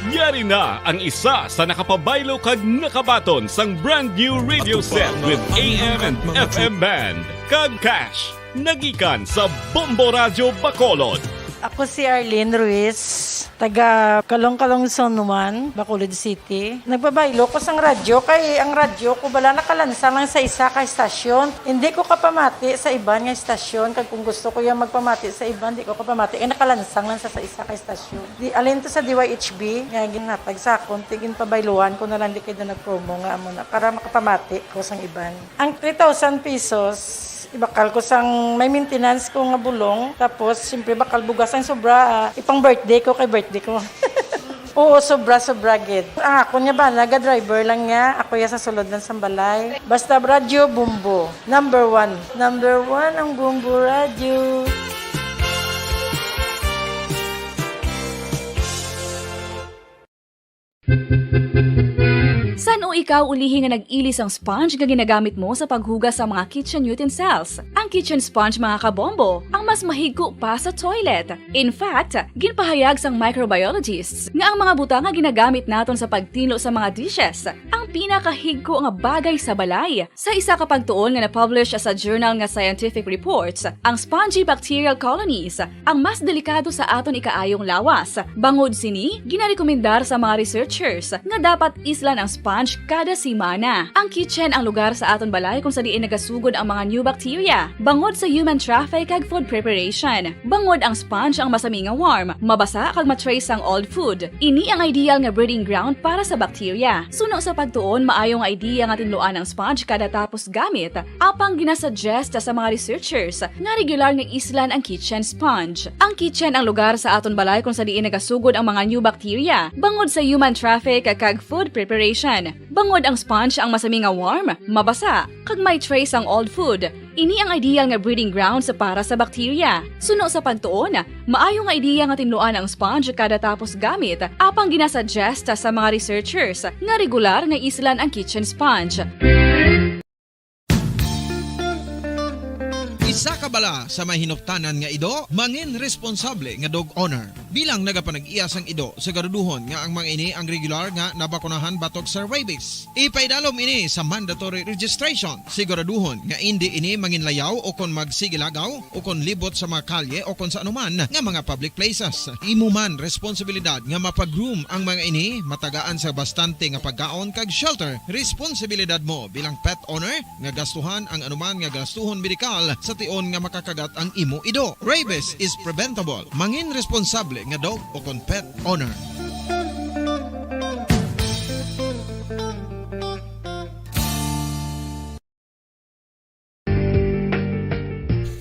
Yari na ang isa sa nakapabaylo kag nakabaton sang brand new radio set with A M and F M band kag cash. Nagikan sa Bombo Radyo Bacolod. Ako si Arlene Ruiz, taga Calong-Calong Zone one, Bacolod City. Nagpabaylo ko sang radyo kay ang radyo ko bala nakalansang lang sa isa ka estasyon. Hindi ko kapamati sa iban nga estasyon, kag kung gusto ko yung magpamati sa iban, di ko kapamati kay nakalansang lang sa, sa isa ka estasyon. Di, alin to sa D Y H B nga ginhatag sa akon, ti ginpabayluhan ko na lang di kay na nag-promo nga amo na para makapamati ko sang iban. Ang three thousand pesos, ibakal ko sang may maintenance ko nga bulong. Tapos, siyempre, bakal bugas ang sobra, ah, ipang birthday ko kay birthday ko. Oo, sobra, sobra gid. Ang akon nga bana, ga-driver lang niya. Ako ya sa sulod lang sang balay. Basta radyo, Bombo. Number one. Number one ang Bombo Radyo. Sa Ano ikaw ulihi nga nag-ili sang sponge nga ginagamit mo sa paghugas sa mga kitchen utensils? Ang kitchen sponge, mga kabombo, ang mas mahigko pa sa toilet. In fact, ginpahayag sang microbiologists nga ang mga butang nga ginagamit naton sa pagtinlo sa mga dishes ang pinakahigko nga bagay sa balay. Sa isa ka pagtuon nga na-publish sa journal nga Scientific Reports, ang spongy bacterial colonies ang mas delikado sa aton ikaayong lawas. Bangod sini, ginarekomendar sa mga researchers nga dapat islan ang sponge kada semana. Ang kitchen ang lugar sa aton balay kung sa diin nagasugod ang mga new bacteria, bangod sa human traffic kag food preparation. Bangod ang sponge ang masami nga warm, mabasa kag ma-trace ang old food. Ini ang ideal nga breeding ground para sa bacteria. Suno sa pagtuon, maayo nga idea nga tinluan ang sponge kada tapos gamit, apang ginasuggest sa mga researchers nga regular nga islan ang kitchen sponge. Ang kitchen ang lugar sa aton balay kung sa diin nagasugod ang mga new bacteria, bangod sa human traffic kag food preparation. Bangod ang sponge ang masami nga warm, mabasa, kag may trace ang old food. Ini ang ideal nga breeding grounds para sa bacteria. Suno sa pagtuon, maayo nga ideya nga tinluan ang sponge kada tapos gamit, apang ginasuggest sa mga researchers nga regular nga islan ang kitchen sponge. Isa ka bala sa may hinuptanan nga ido, mangin responsable nga dog owner. Bilang nagapanag-iya sang ido, siguraduhon nga ang mga ini ang regular nga nabakunahan batok sa rabies. Ipaidalom ini sa mandatory registration. Siguraduhon nga indi ini manginlayaw o kon magsigilagaw o kon libot sa mga kalye o kon sa anuman nga mga public places. Imo man responsibilidad nga mapag-groom ang mga ini, matagaan sa bastante nga pagkaon kag shelter. Responsibilidad mo bilang pet owner nga gastuhan ang anuman nga gastuhon medikal sa tion nga makakagat ang imo ido. Rabies is preventable. Mangin responsable nga dog o kon pet owner.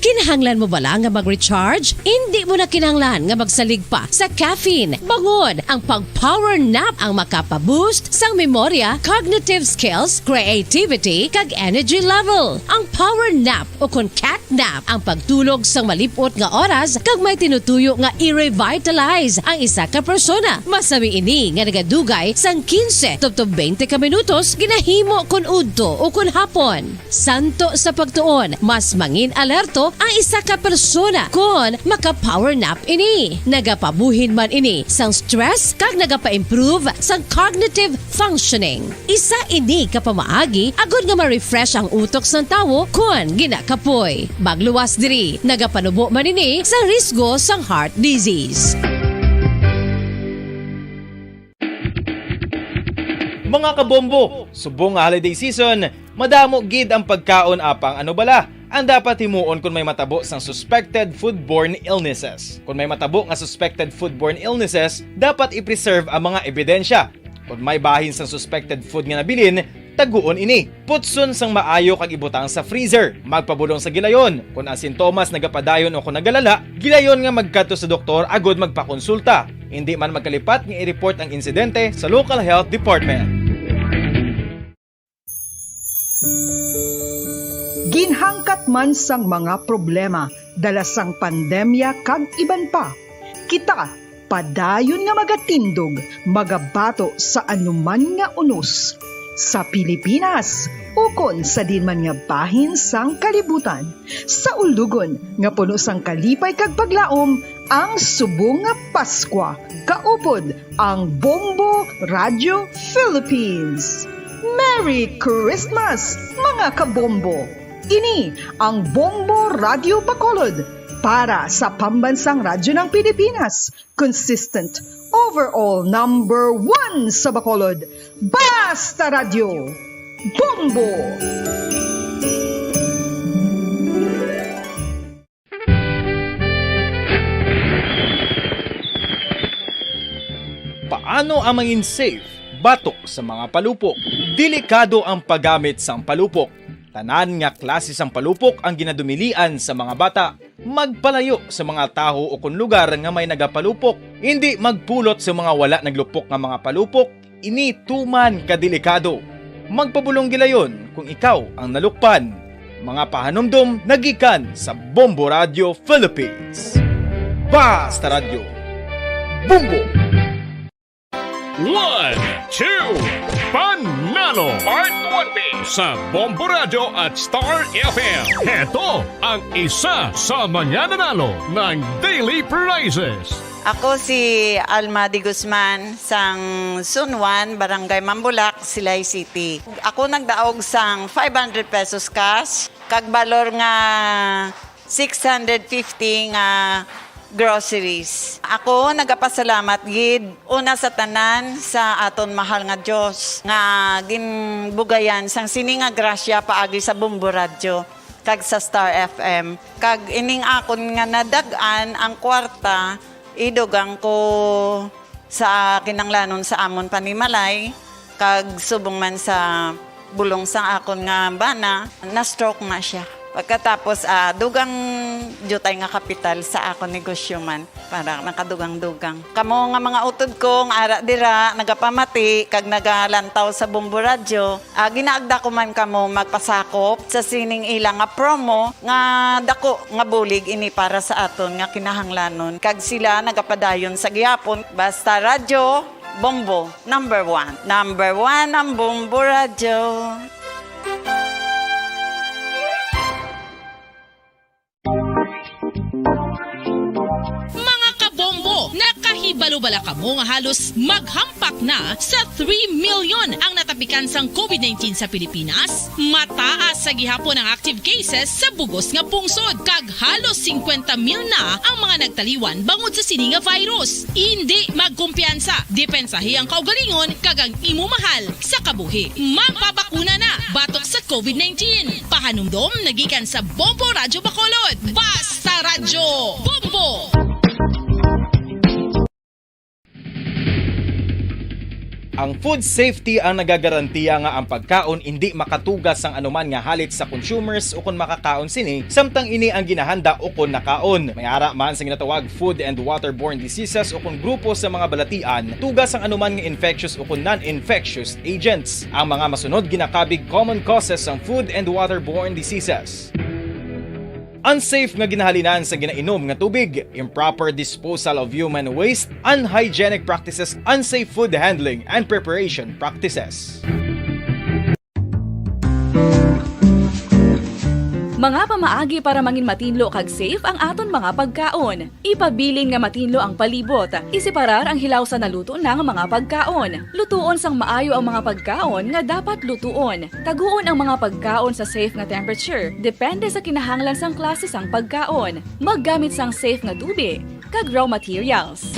Kinahanglan mo bala nga mag-recharge? Indi mo na kinahanglan nga magsalig pa sa caffeine. Bangod ang pag-power nap ang makapa-boost sang memorya, cognitive skills, creativity, kag energy level. Ang power nap o kon cat nap ang pagtulog sang malip-ot nga oras kag may tinutuyo nga i-revitalize ang isa ka persona. Masami ini nga nagadugay sang quince tubtob twenty ka minutos, ginahimo kon udto o kon hapon. Santo sa pagtuon, mas mangin-alerto ang isa ka persona kon maka-power nap ini. Nagapabuhin man ini sang stress kag nagapa-improve sang cognitive functioning. Isa ini ka pamaagi agod nga ma-refresh ang utok sang tawo kon ginakapoy. Magluwas diri, nagapanubo man ini sa risgo sang heart disease. Mga kabombo, subong nga holiday season, madamo gid ang pagkaon, apang ano bala ang dapat himuon kon may matabo sang suspected foodborne illnesses? Kon may matabo nga suspected foodborne illnesses, dapat i-preserve ang mga ebidensya. Kon may bahin sang suspected food nga nabilin, taguon ini. Putson sang maayo kag ibutang sa freezer. Magpabulong sa gilayon. Kon ang sintomas nagapadayon o kon nagalala, gilayon nga magkadto sa doktor agod magpakonsulta. Indi man magkalipat nga i-report ang insidente sa local health department. Ginhangkat man sang mga problema dala sang pandemya kag iban pa, kita padayon nga magatindog, magabato sa anuman nga unos sa Pilipinas ukon sa diin man nga bahin sang kalibutan. Sa ulugon nga puno sang kalipay kag paglaom ang subong nga Paskwa, kaupod ang Bombo Radio Philippines. Merry Christmas, mga kabombo! Ini ang Bombo Radio Bacolod para sa Pambansang Radyo ng Pilipinas, consistent, overall number one sa Bacolod. Basta Radyo, Bombo! Paano ang mangin safe batok sa mga palupok? Delikado ang paggamit sang palupok. Tanan nga klase sang palupok ang ginadumilian sa mga bata. Magpalayo sa mga tawo o kon lugar nga may nagapalupok. Indi magpulot sa mga wala naglupok nga mga palupok. Ini tuman ka delikado. Magpabulong gilayon kung ikaw ang nalukpan. Mga pahanumdom nagikan sa Bombo Radio Philippines. Basta Radyo, Bombo! One, two, pan Nanalo Part one B sa Bombo Radyo at Star F M. Heto ang isa sa mga nanalo ng daily prizes. Ako si Alma de Guzman, sang Sunwan, Barangay Mambulak, Silay City. Ako nagdaog sang five hundred pesos cash, kag balor nga six hundred fifty nga groceries. Ako nagapasalamat gid una sa tanan sa aton mahal nga Dios nga ginbugayan sang sini nga grasya paagi sa Bombo Radyo kag sa Star F M. Kag ining akon nga nadag-an ang kwarta, idugang ko sa kinahanglanon sa amon panimalay, kag subong man sa bulong sang akon nga bana, na-stroke na siya. Pagkatapos, ah, dugang diutay nga kapital sa akon negosyo man, para nakadugang-dugang. Kamo nga mga utod ko nga ara dira, nagapamati kag nagalantaw sa Bombo Radyo, ah, ginaagda ko man kamo magpasakop sa sining ila nga promo nga dako nga bulig ini para sa aton nga kinahanglanon, kag sila nagapadayon sa gihapon. Basta Radyo Bombo, number one. Number one ang Bombo Radyo. Mga kabombo, nakahibalo bala kamo nga halos maghampak na sa three million ang natapikan sang covid nineteen sa Pilipinas? Mataas sa gihapon ang active cases sa bugos nga pungsod, kag halos singkwenta mil na ang mga nagtaliwan bangod sa sini nga virus. Indi magkumpiyansa, depensahi ang kaugalingon kag ang imo mahal sa kabuhi. Magpabakuna na batok sa covid nineteen. Pahanumdom nagikan sa Bombo Radyo Bacolod. Basta Radyo Bombo! Ang food safety ang nagagarantiya nga ang pagkaon indi makatuga sang anuman nga halit sa consumers ukon makakaon sini, samtang ini ang ginahanda ukon nakaon. May ara man sa ginatawag food and waterborne diseases ukon grupo sa mga balatian, tuga sang anuman nga infectious ukon non-infectious agents. Ang mga masunod ginakabig common causes sang food and waterborne diseases. Unsafe nga ginahalinan sa ginainom nga tubig, improper disposal of human waste, unhygienic practices, unsafe food handling and preparation practices. Mga pamaagi para mangin matinlo kag safe ang aton mga pagkaon. Ipabilin nga matinlo ang palibot. Iseparar ang hilaw sa naluto na nga mga pagkaon. Lutuon sang maayo ang mga pagkaon nga dapat lutuon. Taguon ang mga pagkaon sa safe nga temperature, depende sa kinahanglan sang klase sang pagkaon. Maggamit sang safe nga tubi kag raw materials.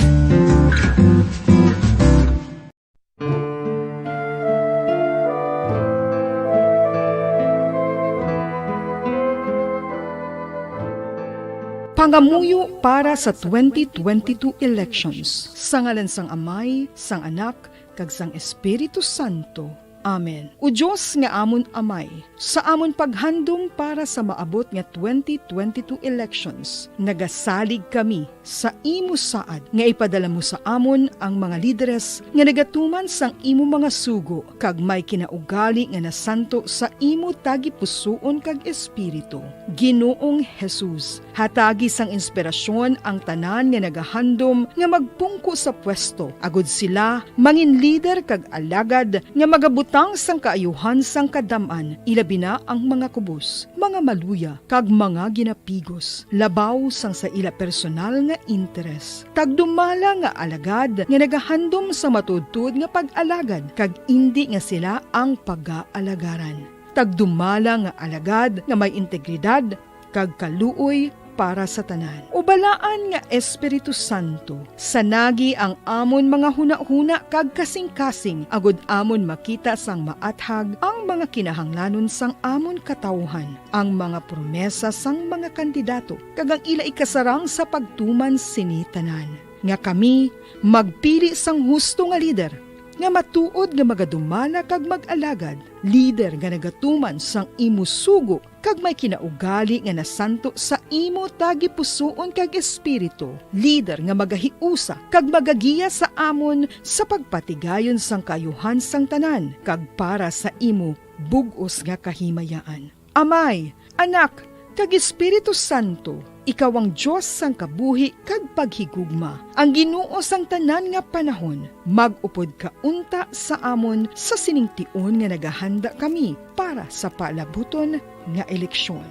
Pangamuyo para sa twenty twenty-two elections. Sa ngalan sang Amay, sang Anak, kag sang Espiritu Santo. Amen. O Dios nga amon Amay, sa amon paghandom para sa maabot nga twenty twenty-two elections, nagasalig kami sa imo saad nga ipadala mo sa amon ang mga lideres nga nagatuman sang imo mga sugo kag may kinaugali nga nasanto sa imo tagipusoon kag espiritu. Ginoong Jesus, hatagi sang inspirasyon ang tanan nga nagahandom nga magpungko sa pwesto, agud sila mangin lider kag alagad nga magabutang sang kaayuhan sang kadam-an, ilabi na ang mga kubos, mga maluya, kag mga ginapigos, labaw sang sa ila personal nga interes. Tagdumala nga alagad nga nagahandom sa matuodtuod nga pag-alagad, kag indi nga sila ang pagaalagaran. Tagdumala nga alagad nga may integridad kag kaluoy para sa tanan. O Balaan nga Espiritu Santo, sanagi ang amon mga hunahuna kag kasingkasing, agud amon makita sang maathag ang mga kinahanglanon sang amon katawuhan, ang mga promesa sang mga kandidato, kag ang ila ikasarang sa pagtuman sini tanan. Nga kami magpili sang husto nga lider, nga matuod nga magadumala kag mag-alagad, lider nga nagatuman sang imo sugo kag may kinaugali nga nasanto sa imo tagipusoon kag espiritu, lider nga magahiusa kag magagiya sa amon sa pagpatigayon sang kaayuhan sang tanan kag para sa imo bug-os nga kahimayaan. Amay, Anak, kag Espiritu Santo, Ikaw ang Dios sang kabuhi kag paghigugma, ang Ginoo sang tanan nga panahon. Mag-upod ka unta sa amon sa sining tion nga nagahanda kami para sa palabuton nga eleksyon.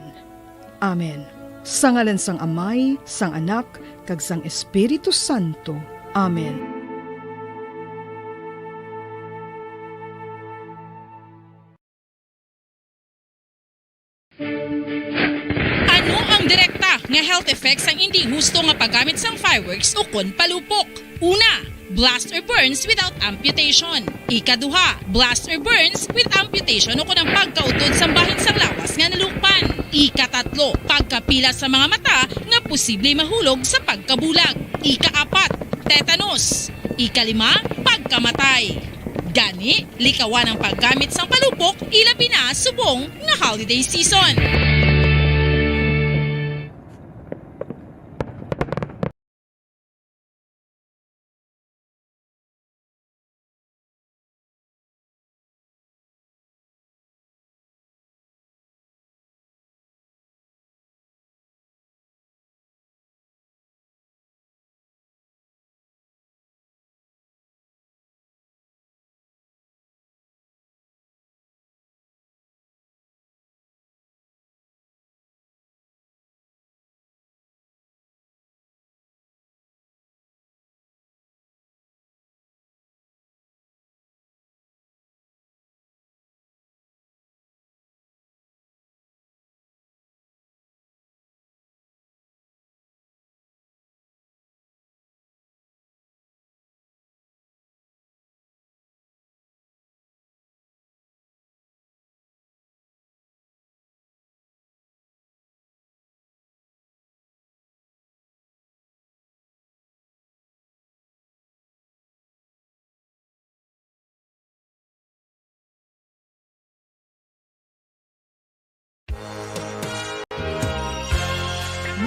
Amen. Sa ngalan sang Amay, sang Anak, kag sang Espiritu Santo. Amen. Ano ang direkta nga health effects sang indi husto nga paggamit sang fireworks ukon palupok? Una, blast or burns without amputation. Ikaduha, blast or burns with amputation ukon ang pagkautod sang bahin sang lawas nga nalukpan. Ikatatlo, pagkapila sa mga mata nga posible mahulog sa pagkabulag. Ikaapat, tetanus. Ikalima, pagkamatay. Gani, likawan ang paggamit sang palupok, ilabi na subong nga holiday season.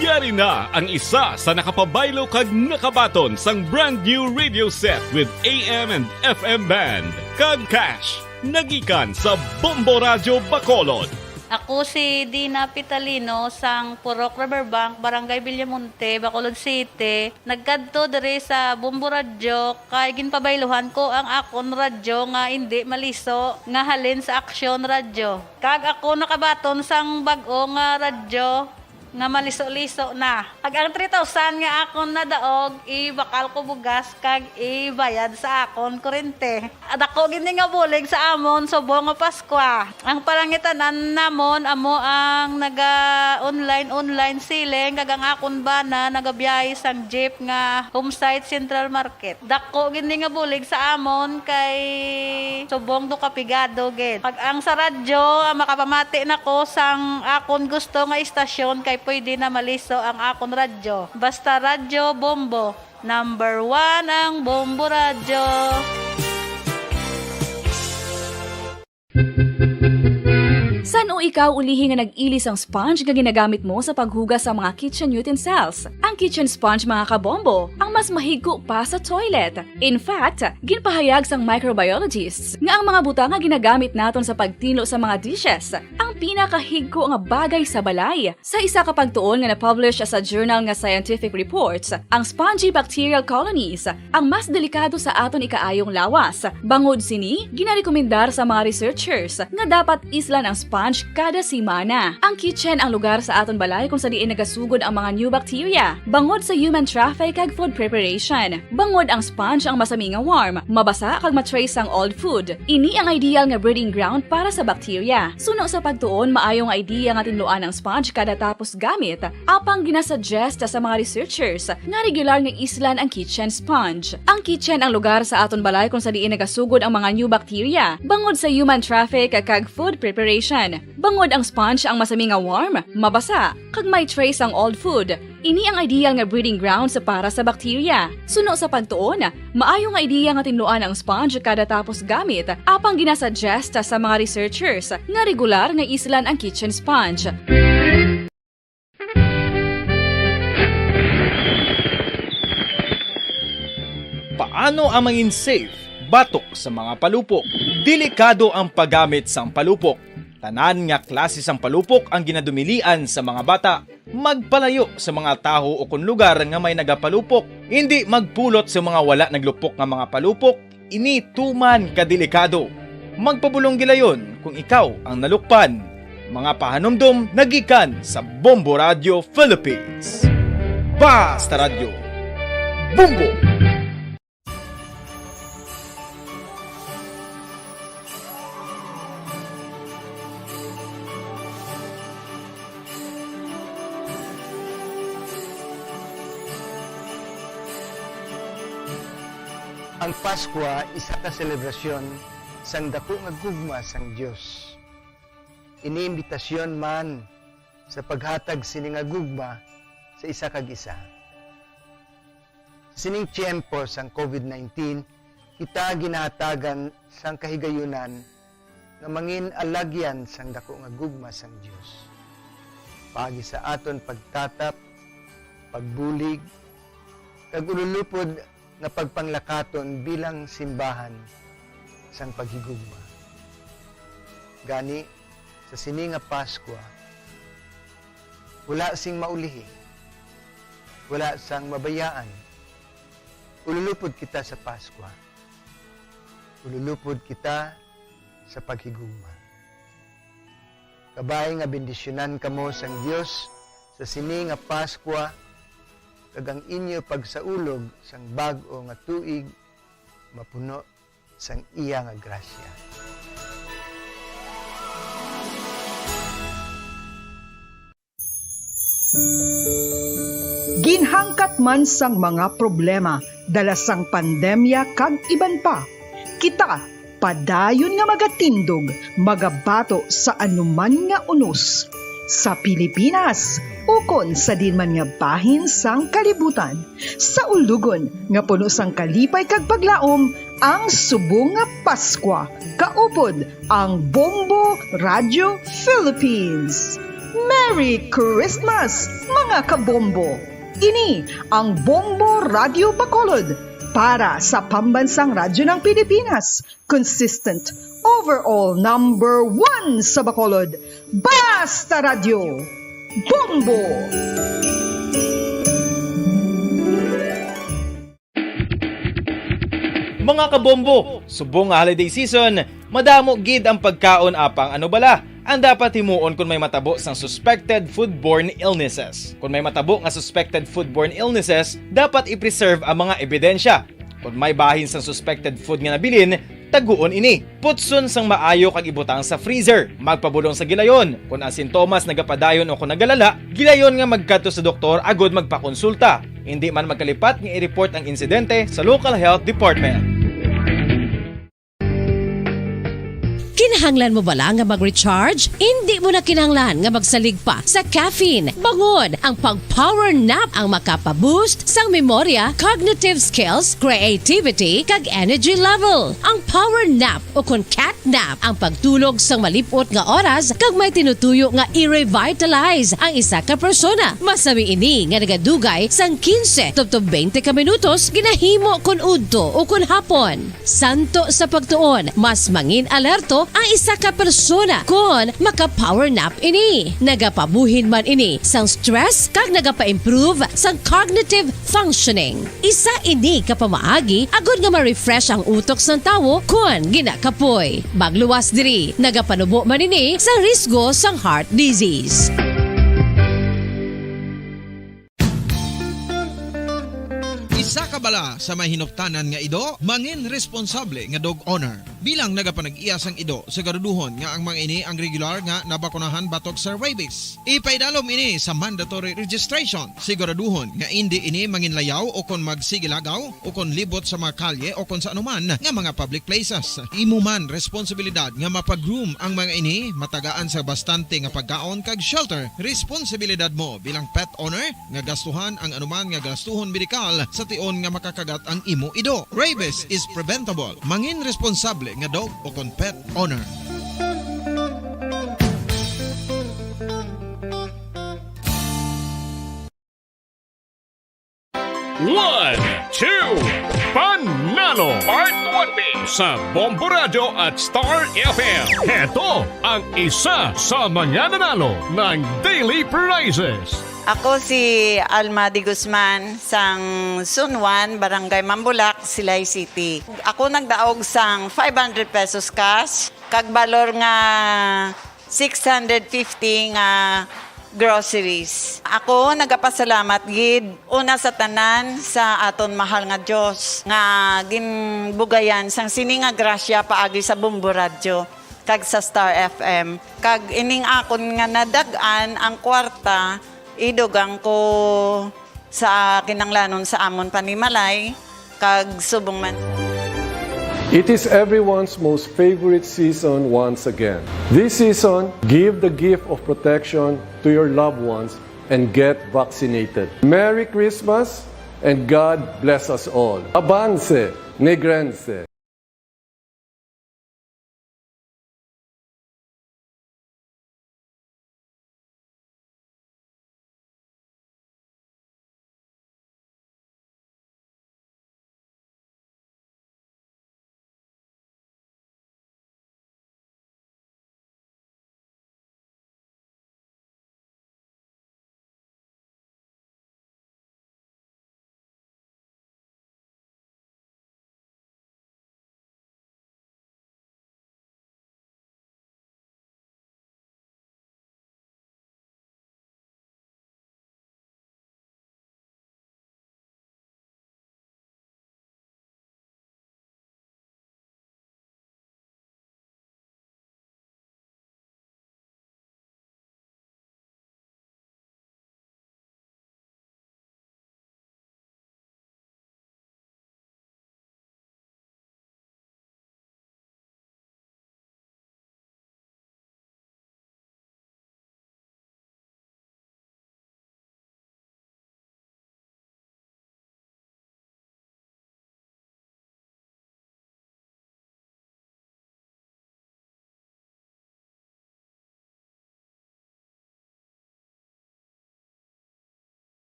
Yari na ang isa sa nakapabaylo kag nakabaton sang brand new radio set with A M and F M band, kag cash, nagikan sa Bombo Radyo Bacolod. Ako si Dina Pitalino sang Purok Riverbank, Barangay Villamonte, Bacolod City. Nagkadto diri sa Bombo Radyo kay ginpabayluhan ko ang akon radyo nga indi maliso nga halin sa Aksyon Radyo. Kag ako nakabaton sang bag-o nga radyo nga maliso-liso na. Kag ang three thousand nga akon nadaog, ibakal ko bugas kag ibayad sa akon kurente. Dako gid ni nga bulig sa amon subong nga Paskwa. Ang palangitan-an namon amo ang naga-online, online selling, kag ang akon bana nagabiyahe sang jeep nga Homesite Central Market. Dako gid ni nga bulig sa amon kay subong do ka pigado gid. Pag ang sa radyo, ah, makapamati na ko sang akon gusto nga istasyon kay pwede na maliso ang akon radyo. Basta Radyo Bombo. Number one ang Bombo Radyo. San-o ikaw ulihi nga nag-ili sang sponge nga ginagamit mo sa paghugas sa mga kitchen utensils? Ang kitchen sponge, mga kabombo, ang mas mahigko pa sa toilet. In fact, ginpahayag sang microbiologists nga ang mga butang nga ginagamit naton sa pagtinlo sa mga dishes ang pinakahigko nga bagay sa balay. Sa isa ka pagtuon nga na-publish sa journal nga Scientific Reports, ang spongy bacterial colonies ang mas delikado sa aton ikaayong lawas. Bangod sini, ginarekomendar sa mga researchers nga dapat islan ang sponge kada semana. Ang kitchen ang lugar sa aton balay kung sa diin nagasugod ang mga new bacteria, bangod sa human traffic kag food preparation. Bangod ang sponge ang masami nga warm, mabasa kag ma-trace ang old food. Ini ang ideal nga breeding ground para sa bacteria. Suno sa pagtuon, maayo nga idea nga tinluan ang sponge kada tapos gamit, apang ginasuggest sa mga researchers nga regular nga islan ang kitchen sponge. Ang kitchen ang lugar sa aton balay kung sa diin nagasugod ang mga new bacteria, bangod sa human traffic kag food preparation. Bangod ang sponge ang masami nga warm, mabasa, kag may trace ang old food. Ini ang ideal nga breeding grounds para sa bacteria. Suno sa pagtuon, maayo nga idea nga tinluan ang sponge kada tapos gamit, apang ginasuggest sa mga researchers nga regular nga islan ang kitchen sponge. Paano ang mangin safe batok sa mga palupok? Delikado ang paggamit sang palupok. Tanan nga klase sang palupok ang ginadumilian sa mga bata. Magpalayo sa mga tawo o kon lugar nga may nagapalupok. Indi magpulot sa mga wala naglupok nga mga palupok. Ini tuman ka delikado. Magpabulong gilayon kung ikaw ang nalukpan. Mga pahanumdom nagikan sa Bombo Radio Philippines. Basta Radyo. Bombo! Ang Paskwa isa ka selebrasyon sang daku nga gugma sang Dios. Ini imbitasyon man sa paghatag sini nga gugma sa isa kag isa. Sa sining tiyempo sang covid nineteen, kita ginahatagan sang kahigayunan nga mangin alagyan sang daku nga gugma sang Dios. Paagi sa aton pagtatap, pagbulig, kag ululupod nga pagpanglakaton bilang simbahan sang paghigugma. Gani, sa sini nga Paskwa, wala sing maulihi, wala sang mabayaan. Ululupod kita sa Paskwa. Ululupod kita sa paghigugma. Kabay nga bendisyonan kamo sang Dios sa sini nga Paskwa, kag ang inyo pagsaulog sang bag-o nga tuig mapuno sang iya nga grasya. Ginhangkat man sang mga problema dala sang pandemya kag iban pa, kita padayon nga magatindog, magabato sa anuman nga unos, sa Pilipinas ukon sa diin man nga bahin sang kalibutan, sa ulogon nga puno sang kalipay kag paglaom, ang subong nga Paskwa kaupod ang Bombo Radio Philippines. Merry Christmas, mga kabombo! Ini ang Bombo Radio Bacolod para sa Pambansang Radyo ng Pilipinas, consistent overall number one sa Bacolod. Basta Radyo, Bombo! Mga kabombo, subong nga holiday season, madamo gid ang pagkaon, apang ano bala ang dapat himuon kon may matabo sang suspected foodborne illnesses? Kon may matabo nga suspected foodborne illnesses, dapat i-preserve ang mga ebidensya. Kon may bahin sang suspected food nga nabilin, taguon ini. Putson sang maayo kag ibutang sa freezer. Magpabulong sa gilayon. Kon ang sintomas nagapadayon o kon nagalala, gilayon nga magkadto sa doktor agud magpakonsulta. Indi man magkalipat nga i-report ang insidente sa local health department. Kinahanglan mo bala nga mag-recharge? Indi mo na kinahanglan nga magsalig pa sa caffeine. Bangod ang pag-power nap ang makapa-boost sang memorya, cognitive skills, creativity, kag energy level. Ang power nap o kon cat nap ang pagtulog sang malip-ot nga oras kag may tinutuyo nga i-revitalize ang isa ka persona. Masami ini nga nagadugay sang quince tubtob twenty ka minutos ginahimo kon udto o kon hapon. Santo sa pagtuon, mas mangin-alerto ang isa ka persona kon maka-power nap ini. Nagapabuhin man ini sang stress kag nagapa-improve sang cognitive functioning. Isa ini ka pamaagi agud nga ma-refresh ang utok sang tawo kon ginakapoy. Magluwas diri, nagapanubo man ini sa risgo sang heart disease. Isa ka bala sa may hinuptanan nga ido, mangin responsable nga dog owner. Bilang nagapanag-iya sang ido, siguraduhon nga ang mga ini ang regular nga nabakunahan batok sa rabies. Ipaidalom ini sa mandatory registration. Siguraduhon nga indi ini manginlayaw o kon magsigilagaw o kon libot sa mga kalye o kon sa anuman nga mga public places. Imo man responsibilidad nga mapa-groom ang mga ini, matagaan sa bastante nga pagkaon kag shelter. Responsibilidad mo bilang pet owner nga gastuhan ang anuman nga gastuhon medikal sa tion nga makakagat ang imo ido. Rabies is preventable. Mangin responsable nga dog o kon pet owner. One, two, Panalo Part one B sa Bombo Radyo at Star F M. Heto ang isa sa mga nanalo ng Daily Prizes. Ako si Alma de Guzman, sang Sunwan, Barangay Mambulak, Silay City. Ako nagdaog sang five hundred pesos cash, kag balor nga six hundred fifty nga groceries. Ako nagapasalamat gid una sa tanan sa aton mahal nga Dios nga ginbugayan sang sini nga grasya paagi sa Bombo Radyo kag sa Star F M. Kag ining akon nga nadag-an ang kwarta, idugang ko sa kinanglanon sa amon panimalay, kag subong man. It is everyone's most favorite season once again. This season, give the gift of protection to your loved ones and get vaccinated. Merry Christmas and God bless us all. Avance, Negrense!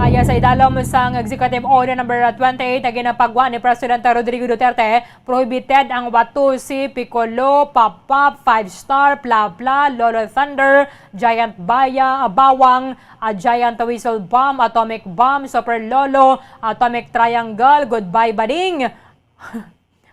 Kaya sa idalom sang Executive Order number twenty-eight na ginapagwa ni Presidente Rodrigo Duterte, prohibited ang Watusi, Piccolo, Pop Pop, Five Star, Pla Pla, Lolo Thunder, Giant Baya, Bawang, a Giant Whistle Bomb, Atomic Bomb, Super Lolo, Atomic Triangle, Goodbye Bading.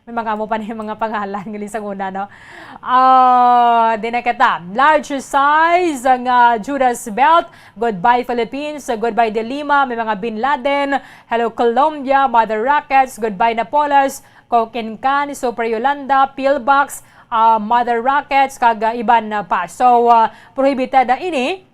May mga amo pa ni mga pangalan nga lisang una, no? Ah, di na kita. Large size nga Judas Belt, Goodbye Philippines, Goodbye De Lima, may mga Bin Laden, Hello Colombia, Mother Rockets, Goodbye Napoles, Coke and Can, Super Yolanda, Pillbox, ah, Mother Rockets, kag, ah, iban na pa. So, ah, prohibited na ini.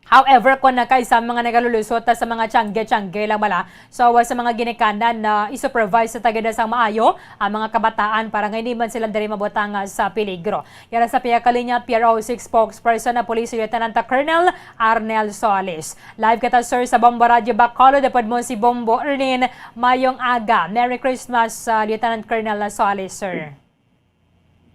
However, kung na kay sa mga nagalulusot, ah, sa mga tiyangge-tiyangge lang bala, so, ah, sa mga ginikanan na i-supervise sa tagida sang maayo ang mga kabataan para nga hindi man sila diri mabutang, ah, sa peligro. Yara sa pihak kalinya, P R O six spokesperson na Police Lieutenant Colonel Arnel Solis. Live kita, sir, sa Bombo Radyo Bacolod. Upod mo si Bombo Erlin. Mayong aga. Merry Christmas, ah, Lieutenant Colonel Solis, sir.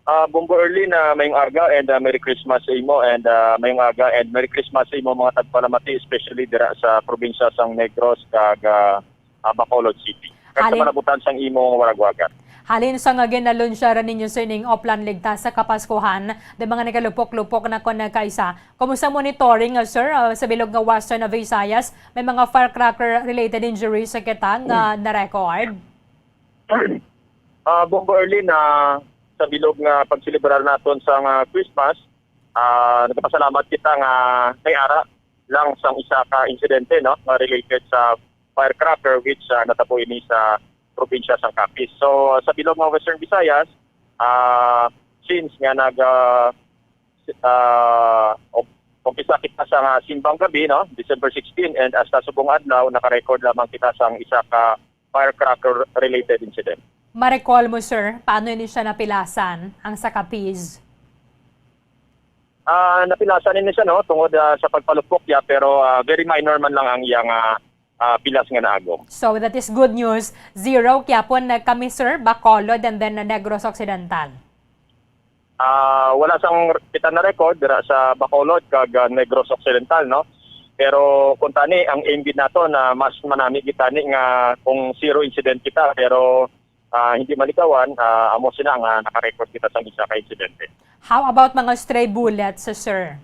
Ah, Bombo Erlin, ah, mayong aga and, ah, Merry Christmas sa imo and, ah, mayong aga and Merry Christmas sa imo mga tagpalamati, especially dira sa probinsya sang Negros kag, ah, ah, Bacolod City. Kag sa Halin- panabutan sang imong waragwagan. Halin sa nga ginalunsyara ninyo, sir, ning Oplan Ligtas sa Kapaskuhan, di mga nagalupok-lupok na kon nagkaisa, kumusta monitoring, ah, sir, ah, sa bilog nga Western Visayas? May mga firecracker-related injuries sa kita nga na-record? Ah, Bombo Erlin, ah, sa bilog nga pagselebrar naton sa nga Christmas, ah, nagapasalamat kita nga may ara lang sang isa ka insidente, no, nga related sa firecracker, which, ah, natabo ini sa probinsya sang Capiz. So, sa bilog nga Western Visayas, ah, since nga nag, ah, si- ah, um- umpisa kita sa nga simbang gabi, no, December sixteen, and hasta subong adlaw naka-record lamang kita sang isa ka firecracker-related incident. Ma-recall mo, sir, paano ini siya napilasan, ang sa Capiz? Ah, napilasan ini siya, no, tungod, ah, sa pagpalupok niya, pero, ah, very minor man lang ang iyang, ah, ah, pilas nga naagom. So, that is good news. Zero, Quiapo, na kami, sir, Bacolod, and then Negros Occidental. Ah, wala sang kita na-record dira sa Bacolod kag, ah, Negros Occidental, no? Pero kung tani, ang aim gid nato na mas manami gid tani nga kung zero incident kita, pero, ah, hindi malikawan, ah, amo sina nga naka-record kita sang isa ka insidente. How about mga stray bullets, sir?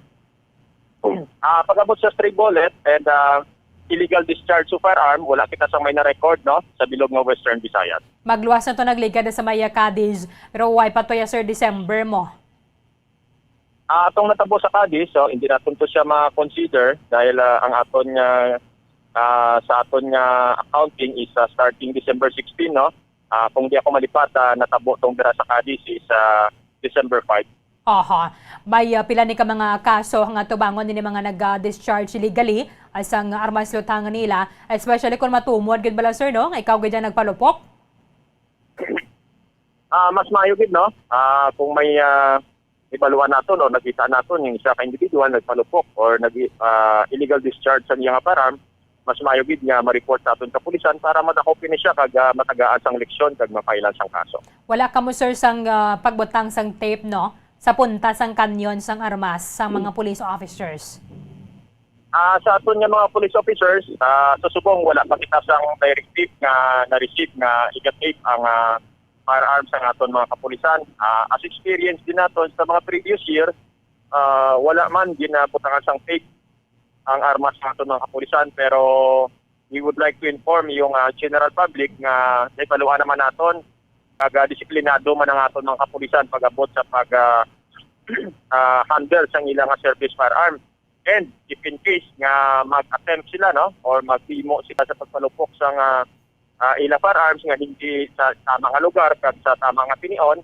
Ah, pag-abot sa stray bullet and, ah, illegal discharge of firearm, wala kita sang may na-record, no, sa bilog nga Western Visayas. Magluwas na to nagligad sa may Cadiz, pero why pa to ya, sir, December mo? Ah, atong natabo sa Cadiz, so hindi naton to siya ma-consider dahil, ah, ang aton nga, ah, sa aton nga accounting is, ah, starting December sixteen, no? Ah, kung di ako malipat, ah, natabo tong dira sa Cadiz is, ah, December five. Aha. May, ah, pila ni ka mga kaso nga tubangon nini mga nag-discharge illegally, ah, sang armas lutangan nila, especially kung matumod gid bala, sir, no? Nga ikaw gid ang nagpalupok? Ah, mas maayo gid, no? Ah, kung may, ah, ibaluan naton o nakita naton yung isa ka individual nagpalupok or nag, ah, illegal discharge sa iyang firearm, mas maayo gid nga ma-report sa aton kapulisan para madakop ini siya kag, ah, matagaan sang leksyon kag mapailan sang kaso. Wala kamo, sir, sang, ah, pagbutang sang tape, no, sa punta sang kanyon sang armas sang mga police officers? Ah, sa aton nga mga police officers, ah, sa subong wala pa kita sang directive nga na-receive nga iga-tape ang, ah, firearms sang aton mga kapulisan. Ah, as experience din naton sa mga previous year, ah, wala man ginabutangan sang tape ang armas sa aton mga kapulisan, pero we would like to inform yung, ah, general public nga nahibaluan naman naton, kag, ah, disiplinado man ang aton mga kapulisan pag-abot sa pag, ah, ah, handle sang ila nga service firearm. And if in case nga mag-attempt sila, no, or maghimo sila sa pagpalupok sang, ah, ah, ila firearms nga hindi sa tama nga lugar kag sa tama nga tinion,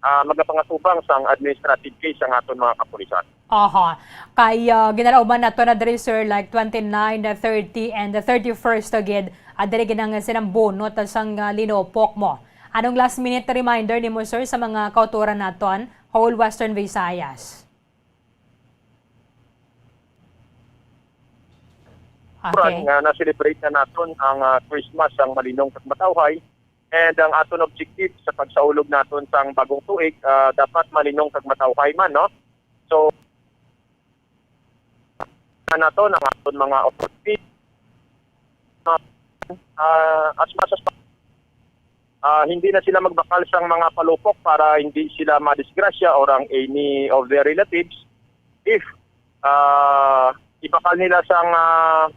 ah, magapangatubang sang administrative case ang aton mga kapulisan. Aha. Kay, ah, ginalauman nato na diri, sir, like twenty-nine, the thirty, and the thirty-first to gid, ah, diri ginang sinambunot sang, ah, linupok mo. Anong last minute reminder nimo, sir, sa mga kauturan naton, whole Western Visayas? Kuran Okay. nga na-celebrate na naton ang, ah, Christmas sang malinong kag matawhay, and ang aton objective sa pagsaulog naton sang bagong tuig, ah, dapat malinong kag matawhay man, no? So, na naton ang aton mga authority, ah, as much as ah, hindi na sila magbakal sang mga palupok para hindi sila madisgrasya or ang any of their relatives. If, ah, ibakal nila sang, ah,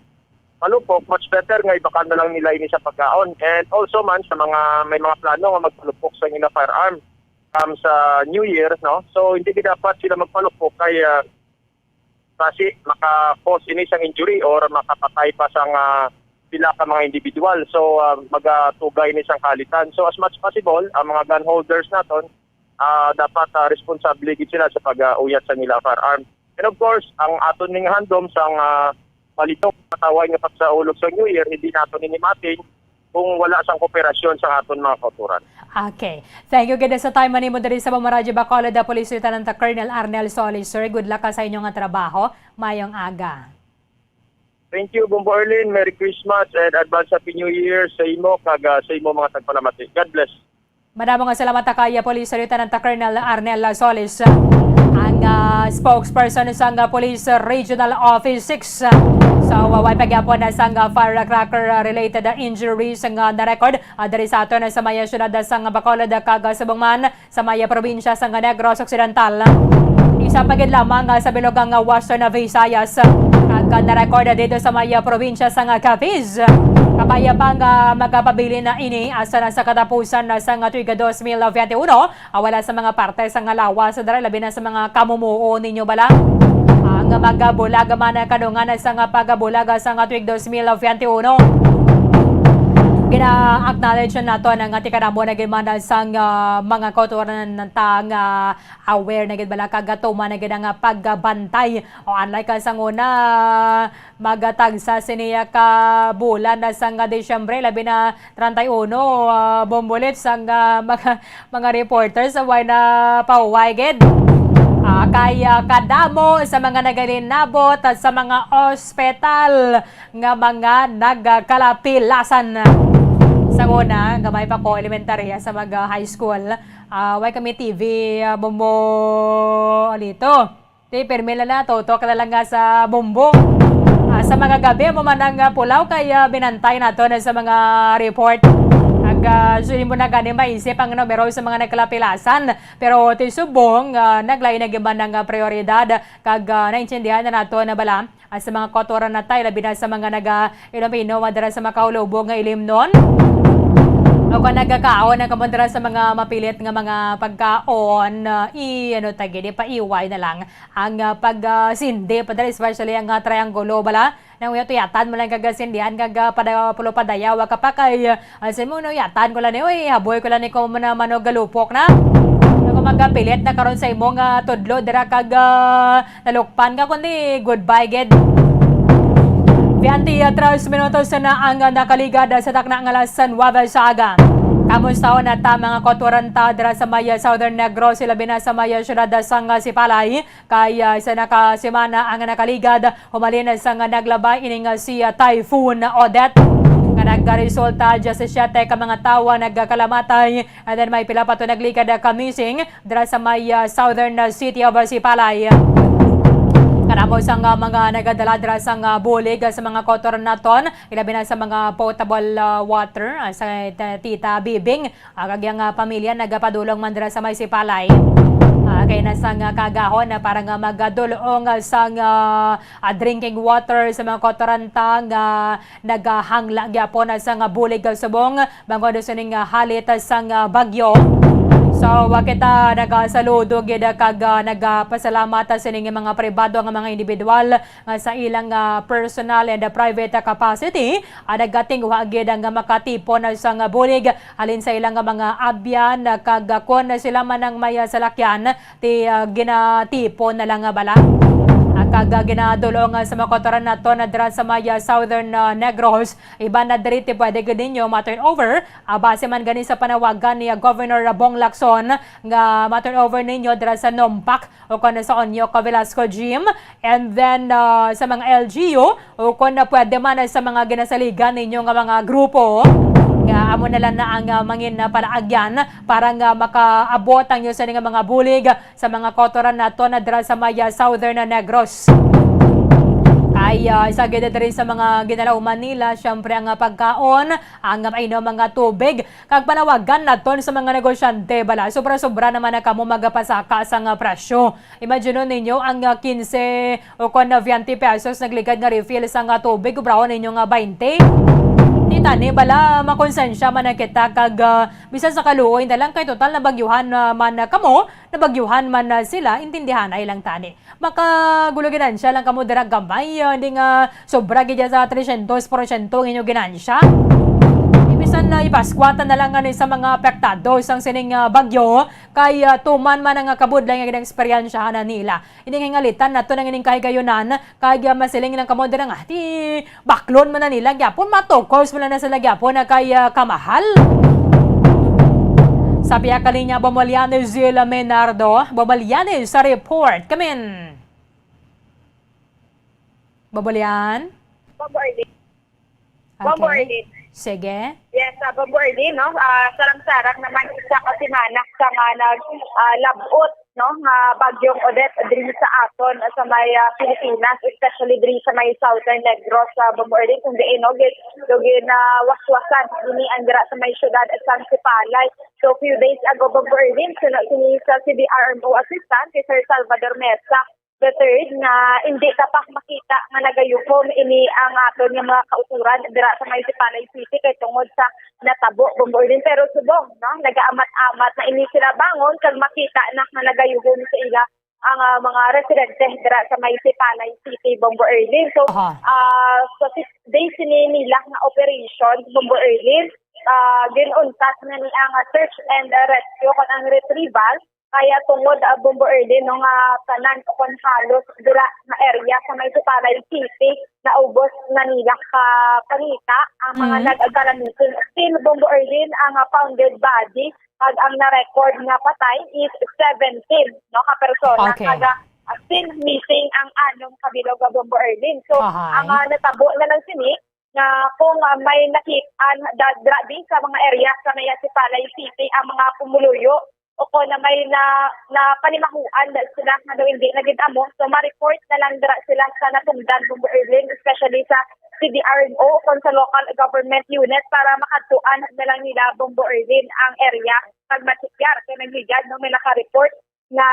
palupok, much better nga ibakal na lang nila ini sa pagkaon. And also man sa mga may mga plano nga magpalupok sa ila firearm, um, sa New Year, no? So hindi gid dapat sila magpalupok kay, ah, basi maka-cause ini sang injury or makapatay pa sang, ah, pila ka mga individual. So, ah, magatugay ini sang kaalitan. So, as much possible, ang mga gun holders naton, ah, dapat, ah, responsable gid sila sa pag-uyat sang ila firearm. And of course, ang aton ning handom sang, ah, malinong matawhay nga pagsaulog sa New Year, hindi naton ini mating kung wala sang kooperasyon sa aton mga kauturan. Okay. Thank you gid sa time man nimo diri sa Bombo Radyo Bacolod, ah, Police Lieutenant Colonel Arnel Solis. Sir, good luck ka sa inyo nga trabaho. Mayong aga. Thank you, Bombo Erlin. Merry Christmas and advance Happy New Year sa imo kag, ah, sa imo mga tagpalamati. God bless. Madamo nga salamat ta kay Police Lieutenant Colonel Arnel Solis. Ang nga spokesperson sang Police Regional Office six. So, way pa gyapon na sang firecracker related injuries nga na-record, ah, diri sa aton sa may siyudad sang Bacolod kag Subong man sa may probinsya sang Negros Occidental. Isa pa gid lamang, ah, sa bilog nga Western Visayas, kag na-record dito sa may probinsya sang Capiz. Kabay pa nga magapabilin na ini asa na sa katapusan na sang tuig dos mil veintiuno, ah, wala sa mga parte sang lawas dira, labi na sa mga kamumuo ninyo bala. Ang magabulag man kanungan sa nga pagabulag sa nga tuig dos mil veintiuno. Gina-acknowledge nato na nga tikadamo na gid man sang, ah, mga kautoran ta nga aware na gid bala kag tuman na gid ang pagbantay. O unlike sa una, magatagsa sini ka bulan na sang Disyembre, labi na treinta y uno, ah, bumbulit sang, ah, mga, mga reporters sa way na pahuway gid. Ah, kay, ah, kadamo sa mga nagalinabot sa mga ospital nga mga nagkalapilasan. Sa una, gamay pa ko, elementarya sa mga high school, ah, way kami T V, ah, bumbo lito. Ti, pirmi lang na, tutok na lang nga sa bumbo. Ah, sa mga gabi, mo man ang, ah, pulaw kay, ah, binantay nato na sa mga report. Ag, ah, suli mo na gani maisip ang numero sa mga nagkalapilasan. Pero ti subong, ah, naglain na gyud man ang, ah, prioridad. Kag, ah, naintindihan na nato na bala, ah, sa mga kautoran na tay, labi na sa mga naga-inom-inom, ah, dira sa makaulubog nga ilimnon. O kung nagakaon na kamo dira sa mga mapilit nga mga pagkaon, ah, i-, ano, tagi, di paiway na lang ang, ah, pag, ah, sindi pa diri, especially ang, ah, triangulo, bala. Nang uyat-uyatan mo lang kag sindihan kag, ah, pada-, pulo padayaw ka pa kay, ah, sin mo, no, uyatan ko lang ni, uy, haboy ko lang ni ko man, manog galupok na. Ako magapilit na karon sa imong, ah, tudlo dira kag, ah, nalukpan ka, kundi goodbye gid. Veinte a tres minutos na ang, ah, nakaligad sa takna nga alas nuebe sa aga. Kamusta na ta, mga kautoran ta dira sa may, ah, Southern Negros, ilabi na sa may, ah, siyudad sang, ah, Sipalay? Kay, ah, isa na ka semana ang nakaligad humalin sang naglabay ining, ah, si, ah, Typhoon Odette, nga nagresulta diyasisiete ka mga tawo ang nagkalamatay, and then may pila pa to nagligad, ah, ka missing dira sa may, ah, southern, ah, city of, ah, Sipalay. Kadamo sang, ah, mga nagadala dira sang, ah, bulig, ah, sa mga kautoran naton, ilabi na sa mga potable, ah, water, ah, sa, ah, Tita Bibing. Ah, kag iyang, ah, pamilya nagapadulong man dira sa may Sipalay. Ah, kay na sang, ah, kaagahon na para nga magadulong, ah, sang, ah, ah, drinking water sa mga kautoran ta nga nagahangla gyapon, ah, sang, ah, bulig, ah, subong bangod sining, ah, halit, ah, sang, ah, bagyo. So, wa kita nagasaludo gid, ah, kag, ah, nagapasalamat, ah, sining mga pribado nga mga individual nga sa ilang, ah, personal and, ah, private, ah, capacity, ah, nagatinguha gid nga makatipon, ah, sang, ah, bulig halin sa ilang, ah, mga abyan, ah, kag, ah, kon sila man ang may, ah, salakyan, ti, ah, ginatipon na lang nga bala. Ah, kag, ah, ginadulong, ah, sa mga kautoran naton dira sa may, ah, Southern, ah, Negros, iban na diri ti pwede gid ninyo ma-turn over, ah, base man gani sa panawagan ni, ah, Governor Bong Lacson nga ma-turn over ninyo dira sa NOMPAC o kon sa Onyok Velasco Gym, and then, ah, sa mga L G U, o kon na pwede man sa mga ginasaligan ninyo nga mga grupo, nga amo na lang na ang, ah, mangin na palaagyan para nga makaabot ang inyo sini nga mga bulig sa mga kautoran naton dira sa may, ah, Southern Negros. Kay, ah, isa gid diri sa mga ginalauman nila, syempre, ang, ah, pagkaon, ang, ah, mainom, mga tubig, kag panawagan naton sa mga negosyante, bala, sobra-sobra naman na kamo magapasaka sa nga presyo. Imagine ninyo ang, ah, quince o kon na veinte pesos nagligad nga refill sa nga tubig, ubrahon ninyo nga bainte. Ti tani, bala, makonsensya man na kita kag, ah, bisan sa kaluoy na lang kay total nabagyuhan, ah, man, ah, kamo, nabagyuhan man, ah, sila, intindihanay lang tani. Makagulo ginansya lang kamo dira gamay, ah, hindi nga sobra gid sa trescientos porsyento ang inyo ginansya. Bisan na ipaskwatan na lang ngani sa mga apektado sang sining, ah, bagyo, kay, ah, tuman man ang kabudlay nga ginaeksperyensyahan na nila. Ining hingalitan nato nang ining kahigayunan, kay, ah, masiling lang kamo dira nga, ti, baklon man na nila gyapon, matukos man na sila gyapon na kay, ah, kamahal. Sa pihak ka linya, Bomolianes Zila Menardo. Bomolianes sa report. Kamin. Bomolian? Bombo Arlene. Okay. Bombo Arlene. Sige. Yes, ah, Bombo Arlene, no? Ah, sarang-sarang naman isa ka semana sa nga nag, ah, labot no, nga Bagyong Odette diri sa aton sa may, ah, Pilipinas, especially diri sa may Southern Negros, sa Bombo Erlin, kung diin, no, gin-, gin-, ah, waswasan ini ang dira sa may siyudad sang Sipalay. So, few days ago, Bombo Erlin, sino, sini sa C D R M O assistant, si Sir Salvador Mesa, the third, nga hindi ta pa makita nga nagayuhom ini ang aton nga mga kautoran dira sa may Sipalay City kay tungod sa natabo, Bombo Erlin. Pero subong, no, nagaamat-amat na ini sila bangon kag makita na nga nagayuhom sa ila ang, ah, mga residente dira sa may Sipalay City, Bombo Erlin. So, Aha. ah, sa six days ini nila nga operation, Bombo Erlin, ah, gin-untat na ni ang, ah, search and, ah, rescue kon ang retrieval. Kaya tungod, ah, Bombo Erlin, no, nga tanan o kon halos dira nga area sa may Sipalay City, naubos na nila ka pangita ang mga Mm. nag-, ah, kalamitan. Still, Bombo Erlin, ang, ah, founded body kag ang na-record nga patay is seventeen, no, ka persona. Okay. Kag, ah, still missing ang anom ka bilog, ah, Bombo Erlin. So, Ahay. ang, ah, natabo na lang sini nga kung, ah, may nakit-an da-, dra-, di sa mga area sa may Sipalay City ang mga pumuluyo o kung na may na, napanimahuan da sila nga daw hindi na gid amo, so ma-report na lang dira sila sa natungdan, Bombo Erlin, especially sa C D R M O o kung sa local government unit para makadtuan na lang nila, Bombo Erlin, ang area pag matikar kay naghigad no may naka-report na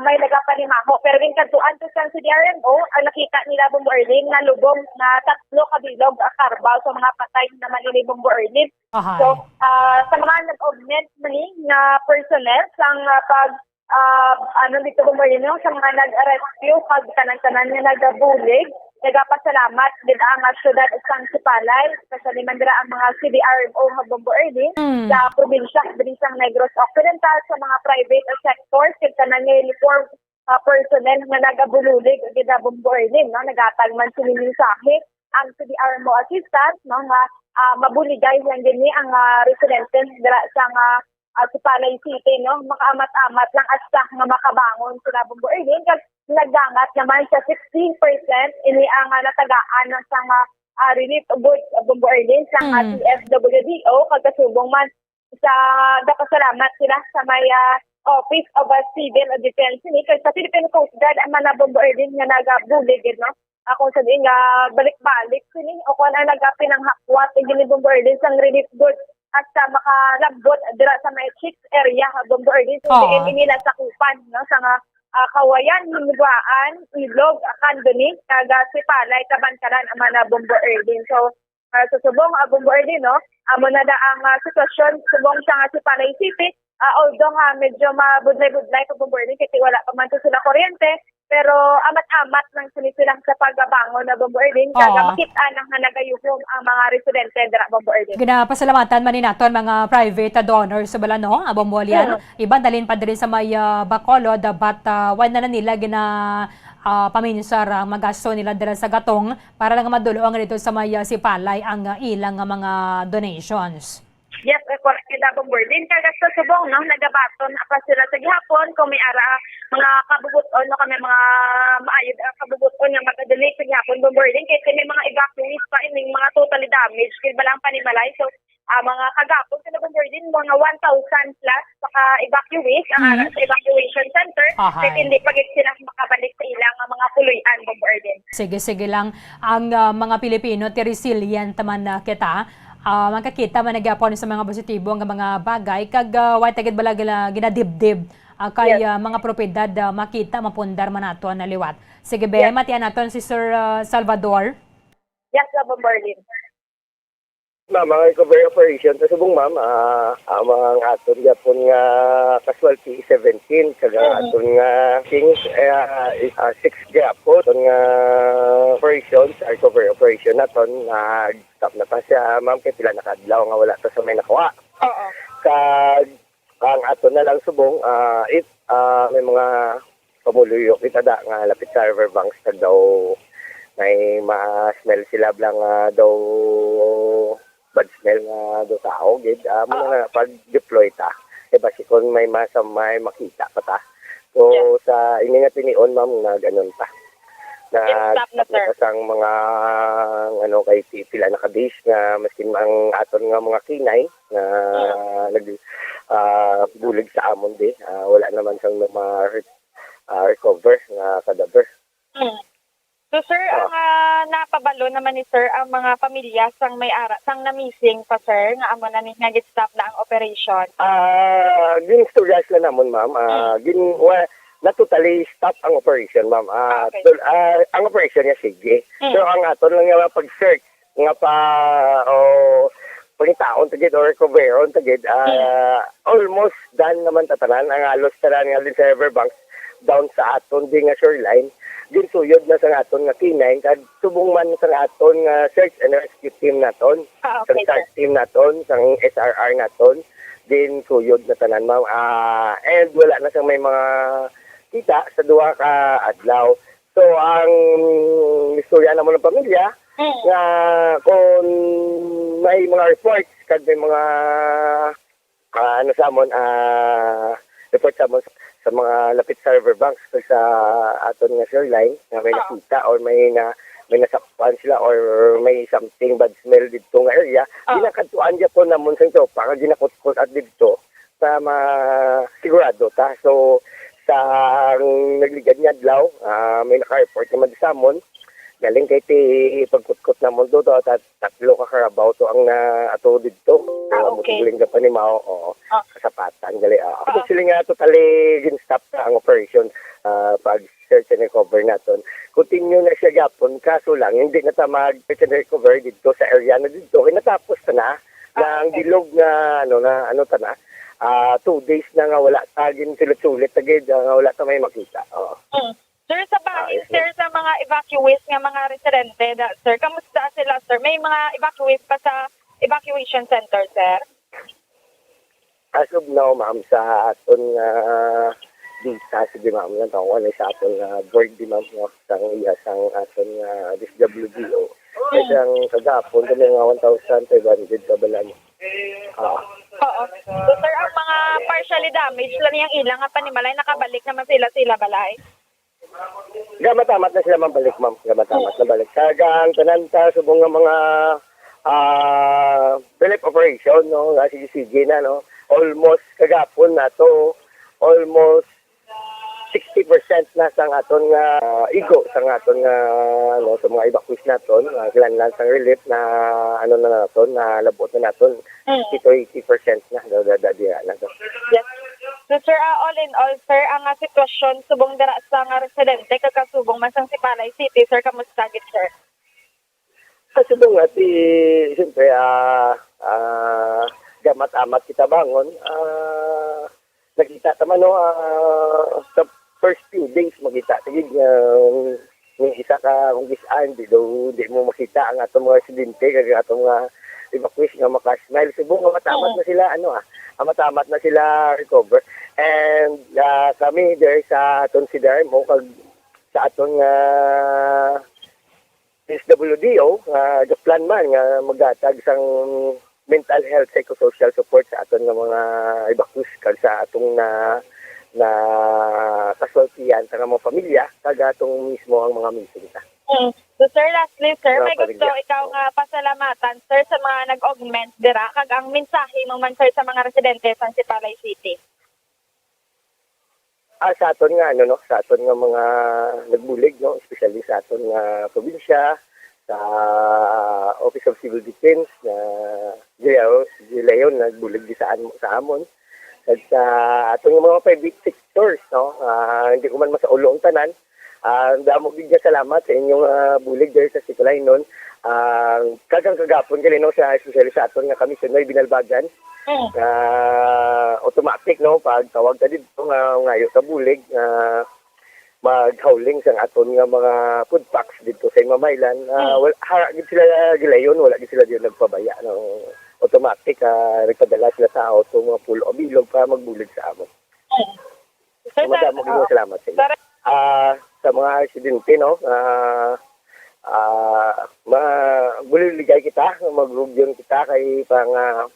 may nagapanimaho. Pero ginkadtuan to sang C D R M O, ang nakita nila, Bombo Erlin, nga lubong nga tatlo ka bilog, ah, karbaw sa mga patay naman ini, Bombo Erlin. Ahay. So, ah, sa mga nag-augment man ni nga personnel sang, ah, pag, ah, ano dito, Bombo Erlin, no? Sa mga nag-rescue, kag tanan-tanan nga nagabulig, nagapasalamat gid ang, ah, siyudad sang Sipalay, especially man dira ang mga C D R M O nga, Bombo Erlin, Mm. sa probinsya diri sang Negros Occidental, sa mga private sectors, kag tanan nga uniform, ah, personnel nga nagabulig gid, Bombo Erlin, no? Naghatag man sini mensahe ang C D R M O assistant, no, nga, ah, mabuligay lang gid ni ang, ah, residente dira sa nga, ah, Sipalay City, no? Makaamat-amat lang hasta nga makabangon sila, Bombo Erlin, kag nagdangat naman sa sixteen percent ini ang, ah, natagaan sang, ah, ah, relief goods, ah, Bombo Erlin, sang, ah, Mm. T F W D O, kag kasubong man sa gapasalamat sila sa may, ah, Office of, ah, Civil Defense ni kag sa Philippine Coast Guard ang mga, Bombo Erlin, nga nagabulig gid, no? Ako sa diin nga balik-balik sini o kung ano nagapinanghakwat ang gini, Bombo Erlin, sang relief goods hasta makalambot dira sa may Chicks area, Bombo Erlin, kung Oo. diin ini nasakupan, no, sa nga, ah, Kawayan, Himuguaan, Ilog, ah, Candoni, kag, ah, Sipalay, Kabankalan, ang mga, Bombo Erlin. So, ah, sa subong, ah, Bombo Erlin, no, amo na da ang, ah, sitwasyon subong sa nga Sipalay City. Ah, although nga medyo mabudlay-budlay pa, Bombo Erlin, kasi wala pa man to sila kuryente, pero amat-amat lang sini sila sa pagbangon na, Bombo Erlin, kag Oo. makita na nga nagayuhom ang mga residente dira, Bombo Erlin. Ginapasalamatan man ni naton mga private donors sa bala, no? Abong Bolian, Mm. iban dalin pa diri sa may, ah, Bacolod, ah, but, ah, wala na nila gina, ah, paminsar ang magasto nila dira sa Gatong para lang madulo ang dito sa may, ah, Sipalay ang, ah, ilang, ah, mga donations. Yes, eh, correct, Dabong Bordin. Kag sa subong, no, nagabaton pa sila sa gihapon kung may ara mga kabubuton, no, kami mga maayo, ah, kabubuton nga mag-donate sa gihapon, Bombo Erlin, kay may mga evacuees pa, ining mga totally damaged, kay balang panimalay. So, ah, mga kagapon sila, Bombo Erlin, mga one thousand plus mga evacuees ang ara Mm. sa evacuation center. Ahay. Kay hindi pa gid sila makabalik sa ilang mga puloy-an, Bombo Erlin. Sige, sige lang. Ang, ah, mga Pilipino, ti resilient man, ah, kita. Ah, makakita man na gyapon sa mga positibo nga mga bagay, kag, ah, wa ta gid bala gila-, ginadibdib, ah, kay, Yes. ah, mga propiedad, ah, makita, mapundar man nato na liwat. Sige, be, Yes. matian naton si Sir, ah, Salvador. Yes, Bombo Erlin. Ma'am, ang recovery operation, sa subong, ma'am, ah, ang mga aton gyapon nga casualty is seventeen, kag ang Mm. aton nga things, eh, ah, is, ah, six gyapon. Aton nga operations, ah, recovery operation naton, nag-stop na ta siya, ma'am, kay pila na ka adlaw nga wala ta sa may nakuha. Oo. Kag ang aton na lang subong, ah, if, ah, may mga pamuluyo kita da nga lapit sa river banks, kag daw may ma-smell sila bala nga daw bad smell nga daw tao gid. Ah, amo Oo. na nga pag-deploy ta. Kay basi kon may masa-, may makita pa ta. So, Yes. sa ini nga tinion, ma'am, nag-anon ta. Nag-stop na, Nag-stop na sir. ta sang mga, ano, kay pi-, pila na ka days nga maskin ang aton nga mga K nine nga Mm. nag-, ah, bulig sa amon di, ah, wala naman sang ma-, ah, recover nga kadaber. Mm. So, sir, ah, ang, ah, napabalo naman ni sir ang mga pamilya sang may ara, sang na-missing pa, sir, nga amo na ni nga gin-stop na ang operation? Ah, ginistorya sila namon, ma'am. Ah, gin-, wa-, na totally stop ang operation, ma'am. Ah, Ah, okay. Tul-, ah, ang operation niya sige. Mm. Pero ang aton lang nga pag-search nga pa, o pangitaon ta gid or recoveron ta gid, ah, almost done naman ta tanan. Ang halos tanan nga din sa Riverbanks down sa aton di nga shoreline, ginsuyod na sa aton nga K nine kag subong man sa aton nga search and rescue team naton, Ah, sang okay, SART sir. team naton, sang S R R naton, ginsuyod na tanan, ma'am. Ah, and wala na sang may mga kita sa duha ka adlaw. So, ang istorya namon ng pamilya, Mm. nga kung may mga reports kag may mga, ah, ano sa amon, ah, report sa amon sa mga lapit sa Riverbanks kag sa aton nga shoreline nga may Ah. nakita or may na, may nasakpan sila or may something bad smell didto nga area, Ah. ginakadtuan gyapon namon sang tropa nga ginakutkot at didto sa ma-, sigurado ta. So, sa ang nagligad nga adlaw, ah, may naka-report naman sa amon. Galing kay ti pagkutkot namon to, to, tat-, tatlo ka karabaw to ang na ato didto. Ah, Ang okay. Mutugling ka panimaw, oo. Ah. Kasapatan, gali, ah. Ah. Sila nga totally gin-stop na ang operation, ah, pag search and recover naton. Continue na siya gyapon, kaso lang, hindi na ta mag search and recover didto sa area na didto. Kay natapos na na, na ang Ah, okay. bilog nga, ano na, ano ta na, ah, two days na nga wala ta gin sulit-sulit ta gid, ah, nga wala ta may makita. Oo. Mm. Sir, sa bahin, Ah, yes, sir, sa mga evacuees nga mga residente, da, sir, kamusta sila, sir? May mga evacuees pa sa evacuation center, sir? As of now, ma'am, sa aton nga data, sige, ma'am, nga tawag sa aton nga board, di, ma'am, no? Sang iya, sang aton nga D S W D O. Kay sang kagapon, kami nga one thousand five hundred ka bala mo. Ah. Oo. So, sir, ang mga partially damaged lang yang ilang nga panimalay, nakabalik naman sila, sila balay? Gamat-amat na sila mabalik, ma'am. Gamat-amat na balik. Kag ang tanan ta subong nga mga, ah, relief operation, no, nga sige-sige na, no. Almost kagapon na to, almost sixty percent na sang aton nga igo, sang aton nga, no, sa mga evacuees naton, ah, kinahanglan sang relief na, ano na naton, na labot na naton. Mm. Sixty to eighty percent na, da, da, da, diha na to. Yes. So, sir, ah, all in all, sir, ang, ah, sitwasyon subong dira sa nga residente kag kasubong man sang Sipalay City, sir, kamusta gid, sir? Sa subong nga, ti, siyempre, ah, ah, gamat-amat kita bangon, ah, nakita ta man, no, ah, sa first few days, makita ta gid nga may isa ka kung kis-an, di daw, di mo makita ang atong mga residente, kag atong mga evacuees nga maka-smile. Subong nga matamat Oo. na sila, ano, ah, ah, matamat na sila recover. And, ah, kami, there sa aton C D R M O, kag sa aton nga D S W D O, nga gaplan man nga maghatag sang mental health psychosocial support sa aton nga mga evacuees kag sa atong na, na kasultihan sa mga pamilya kag atong mismo ang mga missing ta. Mm. So, sir, lastly, sir, Mga may gusto pamilya. ikaw nga pasalamatan, sir, sa mga nag-augment dira, kag ang mensahe mo man, sir, sa mga residente sa Sipalay City? Ah, sa aton nga, ano, no, sa aton nga mga nagbulig, no, especially sa aton nga probinsya, sa Office of Civil Defense, na Gileo-, Gileon, nagbulig di sa, an-, sa amon. Kag sa aton nga mga private sectors, no, ah, hindi ko man masaulo ang tanan. Ah, damo gid nga salamat sa inyong, ah, bulig diri sa Sikulay, non. Ah, kagang kagapon gali, no, sa, especially sa aton nga Kamisyoner Binalbagan, Mm. ah, automatic, no, pag tawag ta didto nga ngayo ta bulig, ah, maghawling sang aton nga mga food packs didto sa Mamaylan. Ah, Mm. wal-, hara gid sila gilayon, wala gid sila diyo nagpabaya, no. Automatic, ah, nagpadala sila sa auto, mga pulo ka bilog para magbulig sa amon. Mm. Sir, Madamo sir, gid nga oo. salamat sa inyo. Sir, Ah, sa mga residente, no, ah, ah, ma-, buliligay kita, magrugyon kita kay pang, ah,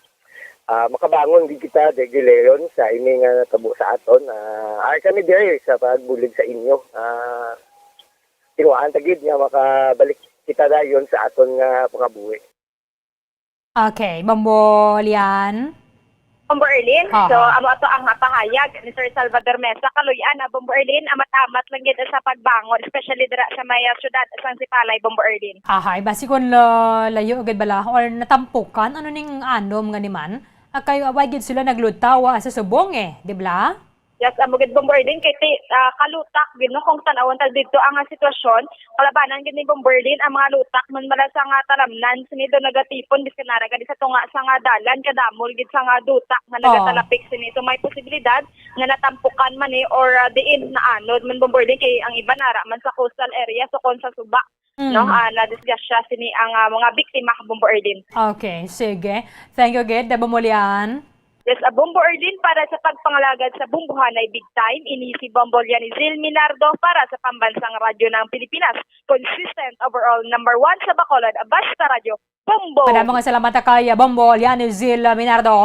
ah, makabangon gid kita, di, gilayon sa ini nga natabo sa aton. Ah, ari kami diri sa pagbulig sa inyo. Ah, tinguhaan ta gid nga makabalik kita dayon sa aton nga pangabuhi. Okay, Ma'am Wolian. Bombo Erlin. Aha. So, amo ato ang pahayag ni Sir Salvador Mesa. Kaluy-an na, Bombo Erlin, amat-amat lang gid sa pagbangon, especially dira sa may, ah, syudad sang Sipalay, Bombo Erlin. Ahay, basi kun, ah, layo gid bala or natampukan, ano ning anom nga ni man? Ah, kay, ah, why gid sila naglutaw, ah, sa subong eh, di bala? Yes, amo gid, Bombo Erlin, kay ti-, ah, kalutak gid, no, kung tan-awon ta didto ang, ah, sitwasyon, kalabanan gid ni Bombo Erlin ang mga lutak man bala sa nga talamnan, sini do nagatipon, biskan ara gani sa tunga sa nga dalan, kadamol gid sa nga duta nga Oh. nagatalapik sini. So, may posibilidad nga natampukan man ni or, ah, diin naanod man, Bombo Erlin, kay ang iban ara man sa coastal area, so kung sa suba, Mm. no, ah, nadisgrasya sini ang, ah, mga biktima, Bombo Erlin. Okay, sige. Thank you gid, Bombo Lian. Yes, a Bombo Erlin, para sa pagpangalagad sa bombohanay big time, ini si Bombo Lianizil Minardo para sa Pambansang Radyo ng Pilipinas. Consistent overall number one sa Bacolod, Basta Radyo, Bombo! Madamo nga salamat kay Bombo Lianizil Minardo.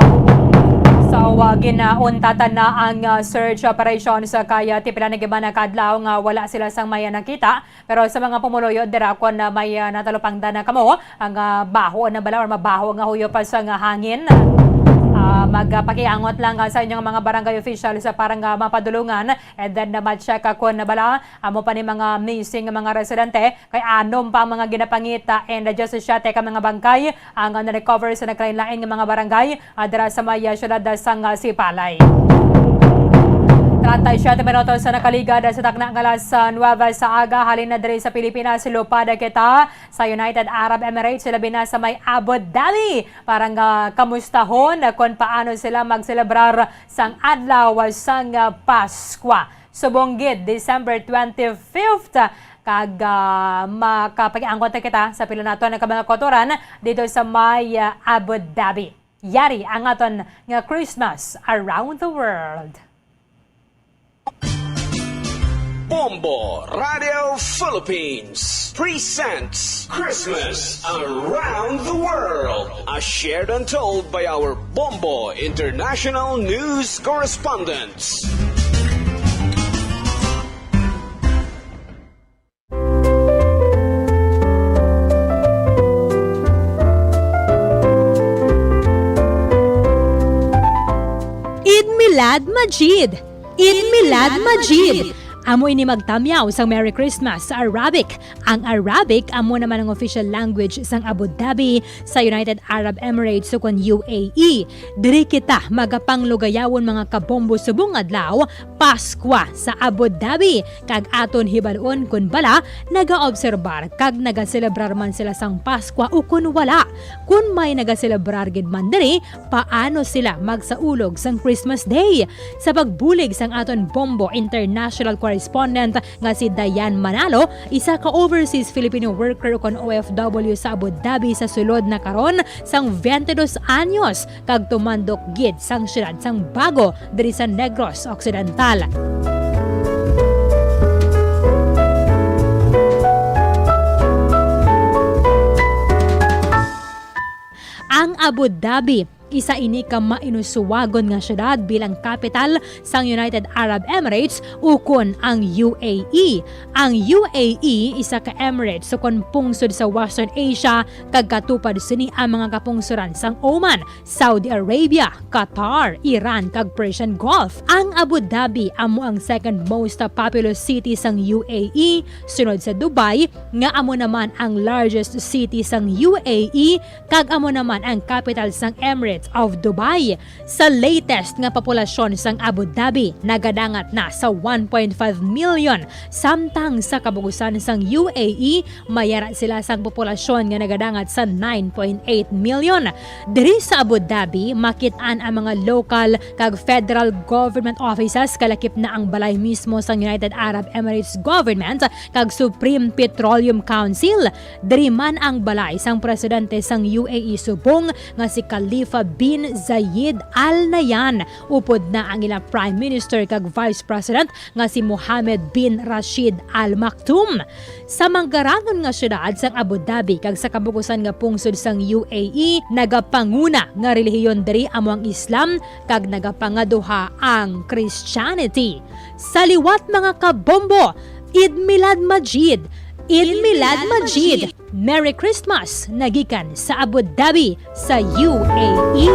So, ah, ginauntatan na ang, ah, search operations kay, ah, ti pila na gid man ka adlaw nga wala sila sang may, ah, nakita. Pero sa mga pumuluyo dira, kon, ah, may, ah, natalupangdan na kamo, ang, ah, baho na bala or mabaho nga huyo pa sa nga hangin, ah, magpakiangot lang, ah, sa inyong mga barangay officials, ah, para nga mapadulungan. And then, ah, ma-check, ah, kon bala amo pa ni mga missing nga mga residente, kay anom pa ang mga ginapangita and, ah, diyasisiete ka mga bangkay ang, ah, na-recover sa nagkalain-lain nga mga barangay, ah, dira sa may, ah, siyudad, ah, sang, ah, Sipalay. Treinta y siete minutos sa nakaligad, ah, sa takna nga alas, ah, nuebe sa aga, halin na diri sa Pilipinas, lupad kita sa United Arab Emirates, labi na sa may Abu Dhabi, para nga kamustahon, ah, kung paano sila magselebrar sang adlaw, ah, sang, ah, Paskwa. Subong gid, December twenty-fifth, kag, ah, makapag-angkon ta kita sa pila naton nga mga kautoran dito sa may, ah, Abu Dhabi. Yari ang aton nga Christmas around the world. Bombo Radio Philippines presents Christmas Around the World, as shared and told by our Bombo International News correspondents. Eid Milad Majid! Eid Milad Majid! Amo ini magtamyaw sang Merry Christmas sa Arabic. Ang Arabic amo naman ang official language sang Abu Dhabi sa United Arab Emirates, ukon U A E. Diri kita magapanglugayawon, mga kabombo, subong adlaw, Paskwa sa Abu Dhabi, kag aton hibaluon kon bala nagaobserbar kag nagaselebrar man sila sang Paskwa ukon wala. Kon may nagaselebrar gid man diri, paano sila magsaulog sang Christmas Day? Sa pagbulig sang aton Bombo International correspondent nga si Diane Manalo, isa ka overseas Filipino worker ukon O F W sa Abu Dhabi sa sulod na karon sang twenty-dos anyos, kag tumandok gid sang siyudad sang Bago diri sa Negros Occidental. Ang Abu Dhabi, isa ini ka mainusuwagon nga siyudad bilang kapital sang United Arab Emirates, ukon ang U A E. Ang U A E, isa ka emirate ukon pungsod sa Western Asia, kag katupad sini ang mga kapungsoran sang Oman, Saudi Arabia, Qatar, Iran, kag Persian Gulf. Ang Abu Dhabi amo ang second most populous city sang U A E, sunod sa Dubai, nga amo naman ang largest city sang U A E, kag amo naman ang capital sang Emirates of Dubai. Sa latest nga populasyon sang Abu Dhabi, nagadangat na sa one point five million, samtang sa kabugusan sang U A E, mayara sila sang populasyon nga nagadangat sa nine point eight million. Diri sa Abu Dhabi, makit-an ang mga local kag federal government offices, kalakip na ang balay mismo sang United Arab Emirates government kag Supreme Petroleum Council. Diri man ang balay sang presidente sang U A E subong nga si Khalifa bin Zayed Al Nahyan, upod na ang ila Prime Minister kag Vice President nga si Mohammed bin Rashid Al Maktoum. Sa manggaranon nga siyudad sang Abu Dhabi kag sa kabugusan nga pungsod sang U A E, nagapanguna nga relihiyon diri amo ang Islam kag nagapangaduha ang Christianity. Sa liwat, mga kabombo, Eid Milad Majid! Eid Milad Majid! Merry Christmas nagikan sa Abu Dhabi sa U A E.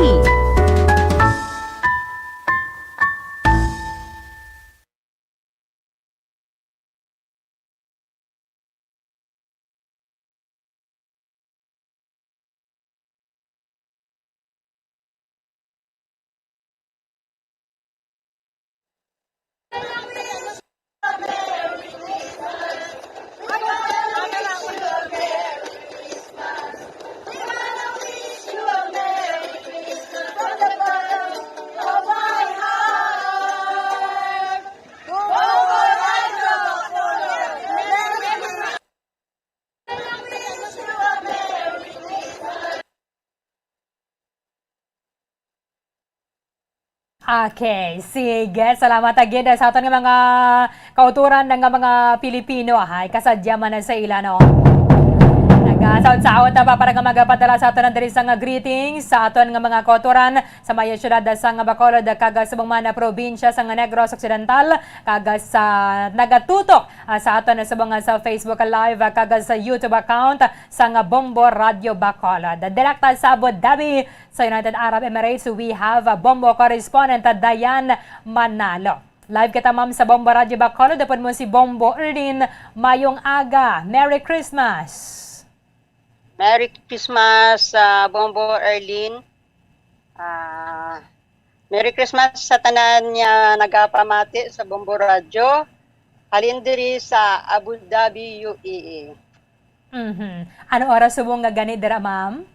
Okay, sige. Salamat again sa aton nga mga kauturan nga mga Pilipino. Ay, kasadya man na sa ila, no? Nagasaot-saot na pa para nga magapadala sa aton diri sa nga greetings sa aton nga mga kauturan sa may siyudad sa nga Bacolod kag sa mga probinsya sa nga Negros Occidental kag sa nagatutok, ah, sa aton sa mga sa Facebook Live, ah, kag sa YouTube account sa nga Bombo Radio Bacolod. Direkta sa Abu Dhabi, sa United Arab Emirates, we have a Bombo correspondent, uh, Diane Manalo. Live kita, ma'am, sa Bombo Radio Bacolod. Upod mo si Bombo Erlin. Mayong aga. Merry Christmas! Merry Christmas, ah, Bombo Erlin. Ah, Merry Christmas sa tanan nga nagapamati sa Bombo Radio. Halin diri sa Abu Dhabi, U A E. Mhm. Ano oras subong nga gani dira, ma'am?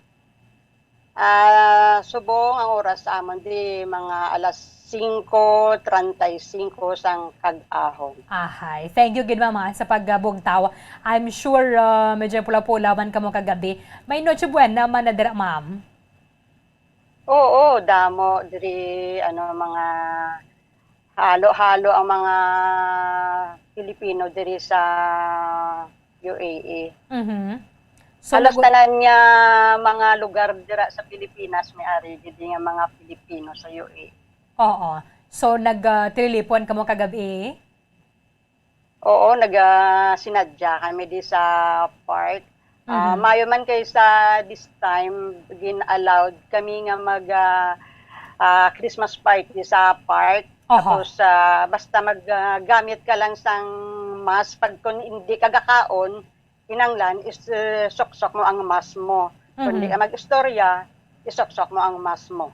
Ah, subong ang oras sa amon di mga alas singko treinta y cinco sang kag-ahon. Ahay. Thank you gid, ma'am, ah, sa pagbugtaw. I'm sure, ah, medyo pula-pula man kamo kagabi. May Noche Buena man na dira, ma'am? Oo, damo diri, ano, mga halo-halo ang mga Pilipino diri sa U A E. Mhm. So, Halos nag- tanan nga mga lugar dira sa Pilipinas may ari gid nga mga Pilipino sa U A E. Oo. So, nag, ah, tililipon kamo kagabi? Oo, naga-, sinadya kami di sa park. Ah, Mhm. Maayo man kay sa this time, gin-allowed kami nga mag, ah, ah, Christmas party sa park. Aha. Tapos, ah, basta mag, ah, gamit ka lang sang mask. Pag kung hindi ka gakaon, kinanglan is, eh, suksok mo ang mask mo. Kung di Mhm. ka mag-istorya, isuksok mo ang mask mo.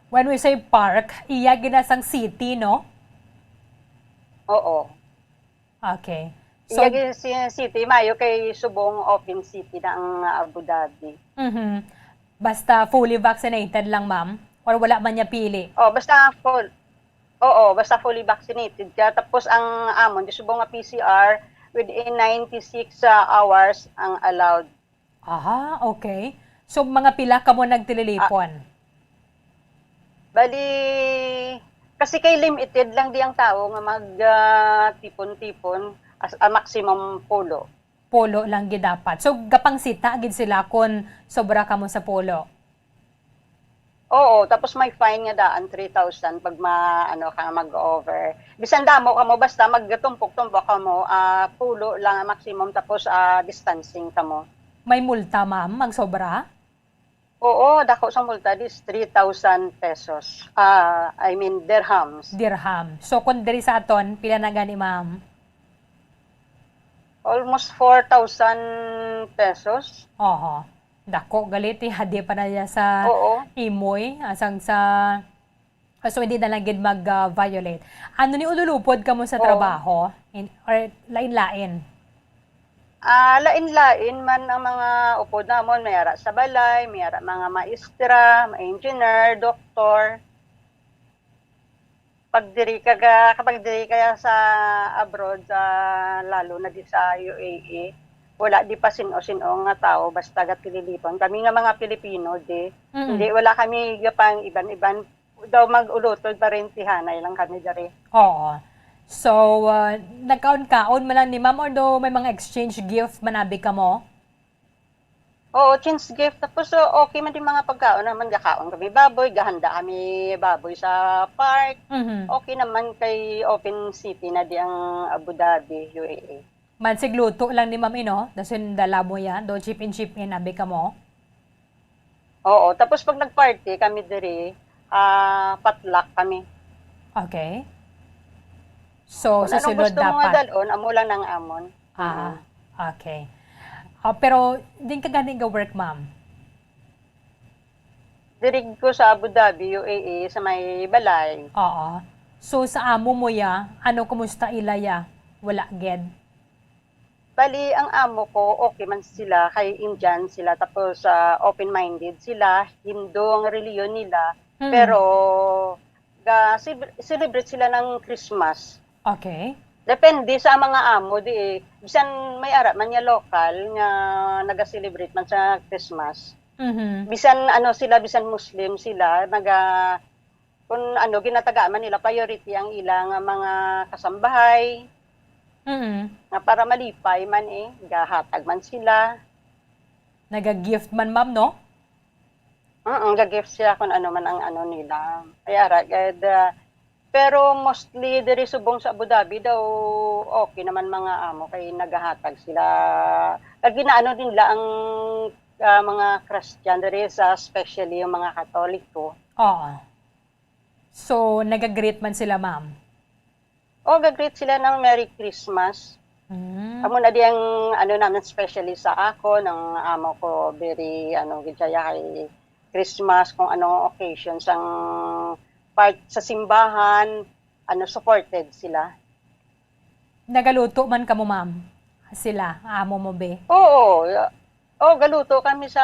When we say park, iya gina sang city, no? Oo. Okay. So, Iya gid si city, maayo kay subong open city na ang Abu Dhabi. Mhm. Basta fully vaccinated lang, ma'am? Or wala man niya pili? Oh, basta full, oo, basta fully vaccinated ka. Tapos ang amon, di subong nga P C R, within ninety-six, ah, hours ang allowed. Aha, okay. So, mga pila kamo nagtililipon? Ah, bali, kasi kay limited lang di ang tawo nga mag, ah, tipon-tipon, as, ah, maximum pulo. Pulo lang gid dapat. So, gapangsita gid sila kon sobra kamo sa pulo? Oo, tapos may fine nga daan, three thousand pag ma-, ano ka, mag-over. Bisan damo kamo, basta magtumpok-tumpok kamo, ah, pulo lang ang maximum, tapos, ah, distancing kamo. May multa, ma'am, magsobra? Oo, dako sa multa, this three thousand pesos. Ah, I mean, dirhams. Dirham. So, kung diri sa aton, pila na gani, ma'am? Almost four thousand pesos. Oho. Dako, gali ti, hadi pa na niya sa Oo. imoy, asang sa, so, hindi na lang gid mag, ah, violate. Ano ni, ululupod kamo sa Oo. trabaho? In, or lain-lain? Ah, lain-lain man ang mga upod namon. May ara sa balay, may ara mga maestra, mga engineer, doktor. Pag diri ka ga-, kapag diri ka sa abroad, sa, lalo na di sa U A E, wala di pa sin-o-sin-o nga tawo, basta gatililipon. Kami nga mga Pilipino, di, Mm. hindi, wala kami gapang iban-iban, daw mag-ulutod pa rin, tihanay lang kami diri. Oo. So, ah, nagkaon-kaon man lang ni ma'am, although may mga exchange gift man abi kamo? Oo, change gift. Tapos, so, okay man din mga pagkaon naman. Gakaon kami baboy, gahanda kami baboy sa park. Mhm. Okay naman kay open city na di ang Abu Dhabi, U A E. Mansig luto lang ni ma'am, eh, no? Dason dala mo yan. Do chip in, chip in, abi kamo? Oo, tapos pag nag-party kami diri, ah, potluck kami. Okay. So, Kung sa anong sulod gusto mo nga dapat. dalon, amo lang ang amon. Ah, Mm. okay. Ah, pero din ka gani nga work, ma'am? Diri ko sa Abu Dhabi, U A E, sa may balay. Oo. So, sa amo mo ya, ano, kumusta ila ya? Wala gid? Bali, ang amo ko, okay man sila, kay Indian sila, tapos, ah, open-minded sila, Hindu ang reliyon nila, Hmm. pero ga-, sib-, celebrate sila ng Christmas. Okay. Depende sa mga amo, di eh. Bisan may ara man nga lokal nga naga-celebrate man sa Christmas. Mhm. Bisan ano sila, bisan Muslim sila, naga-, kung ano, ginatagaan man nila priority ang ila nga mga kasambahay, Mm. nga para malipay man eh, gahatag man sila. Naga-gift man, ma'am, no? Mm, ga-gift sila kung ano man ang ano nila. Kaya ra, gad, ah, pero mostly diri subong sa Abu Dhabi daw, okay naman mga amo kay nagahatag sila. Kag ginaano din nila ang, ah, mga Christian diri sa, especially yung mga Katoliko. Oo. So, naga-greet man sila, ma'am? O, ga-greet sila ng Merry Christmas. Mm. Amo na di ang ano namin, especially sa ako, ng amo ko, very, ano, gid siya kay Christmas, kung anong occasion, sang part sa simbahan, ano, supported sila. Nagaluto man kamo, ma'am? Sila, amo mo, be? Oo. Ya-, oh, galuto kami sa,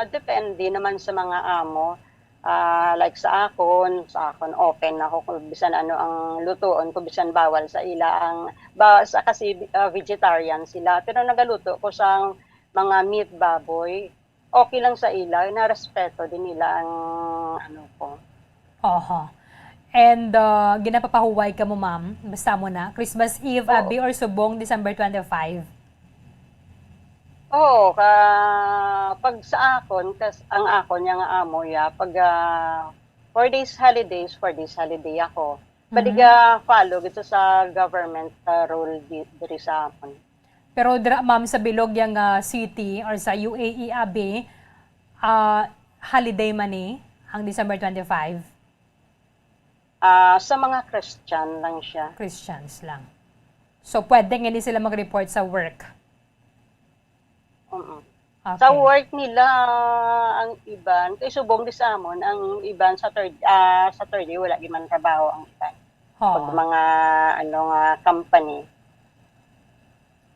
depende naman sa mga amo. Ah, like sa akon, sa akon, open ako kung bisan ano ang lutuon ko, bisan bawal sa ila ang, ba, sa, kasi, ah, vegetarian sila. Pero nagaluto ko sa mga meat, baboy. Okay lang sa ila, narespeto din nila ang ano ko. Oho. And, uh, ginapapahuway kamo, ma'am? Basta mo na, Christmas Eve, Oo. Abi, or subong December twenty-five? Oo, ka-, pag sa akon, kas-, ang akon nga amo, ya, pag, ah, four days holidays, four days holiday ako. Bali, Mhm. ga-follow gid sa, sa government, ah, rule di-, diri sa amon. Pero dira, ma'am, sa bilog yang, ah, city or sa U A E, abi, ah, holiday man ni ang December twenty-five? Ah, sa mga Christian lang siya. Christians lang. So, pwede nga hindi sila mag-report sa work? Mm. Okay. Sa work nila, ang iban, kay subong di sa amon, ang iban Saturday, ah, Saturday, wala di man trabaho ang iban. Ho. Pag mga, ano nga, company.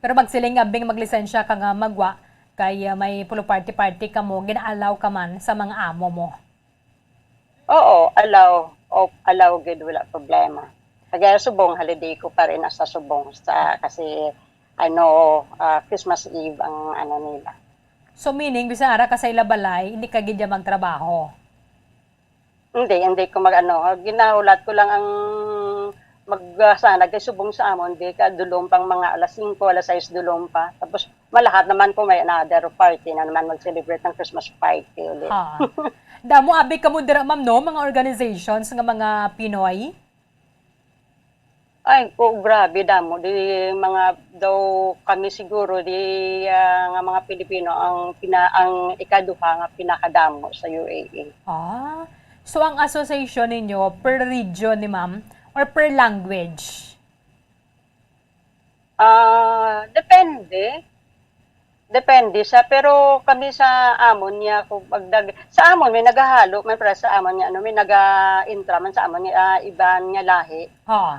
Pero magsiling, abing maglisensya ka nga magwa, kay, ah, may pulo party-party ka mo, gina-allow ka man sa mga amo mo? Oo, allow. O, allow gid, wala problema. Kagaya subong, holiday ko pa rin sa subong sa, kasi, ano, ah, Christmas Eve ang ano nila. So, meaning, bisan ara ka sa ila balay, hindi ka gid ya magtrabaho? Hindi, hindi ko mag-ano. Ginahulat ko lang ang mag-, ah, sana kay subong sa amon, di ka dulom pang mga alas singko, alas sais dulom pa. Tapos, malahat naman ko may another party na naman mag-celebrate ng Christmas party ulit. Ha. Damo abi kamo dira, ma'am, no? Mga organizations nga mga Pinoy? Ay, oo, grabe, damo. Di mga daw kami siguro, di, ah, nga mga Pilipino ang pina-, ang ikaduha nga pinakadamo sa U A E. Ah, so ang association ninyo per region ni ma'am or per language? Ah, depende. Depende sa, pero kami sa amon niya, kung pagdag-, sa amon may nagahalo man, para sa amon niya, ano, may naga-intra man sa amon niya, ah, iban nga lahi. Oo.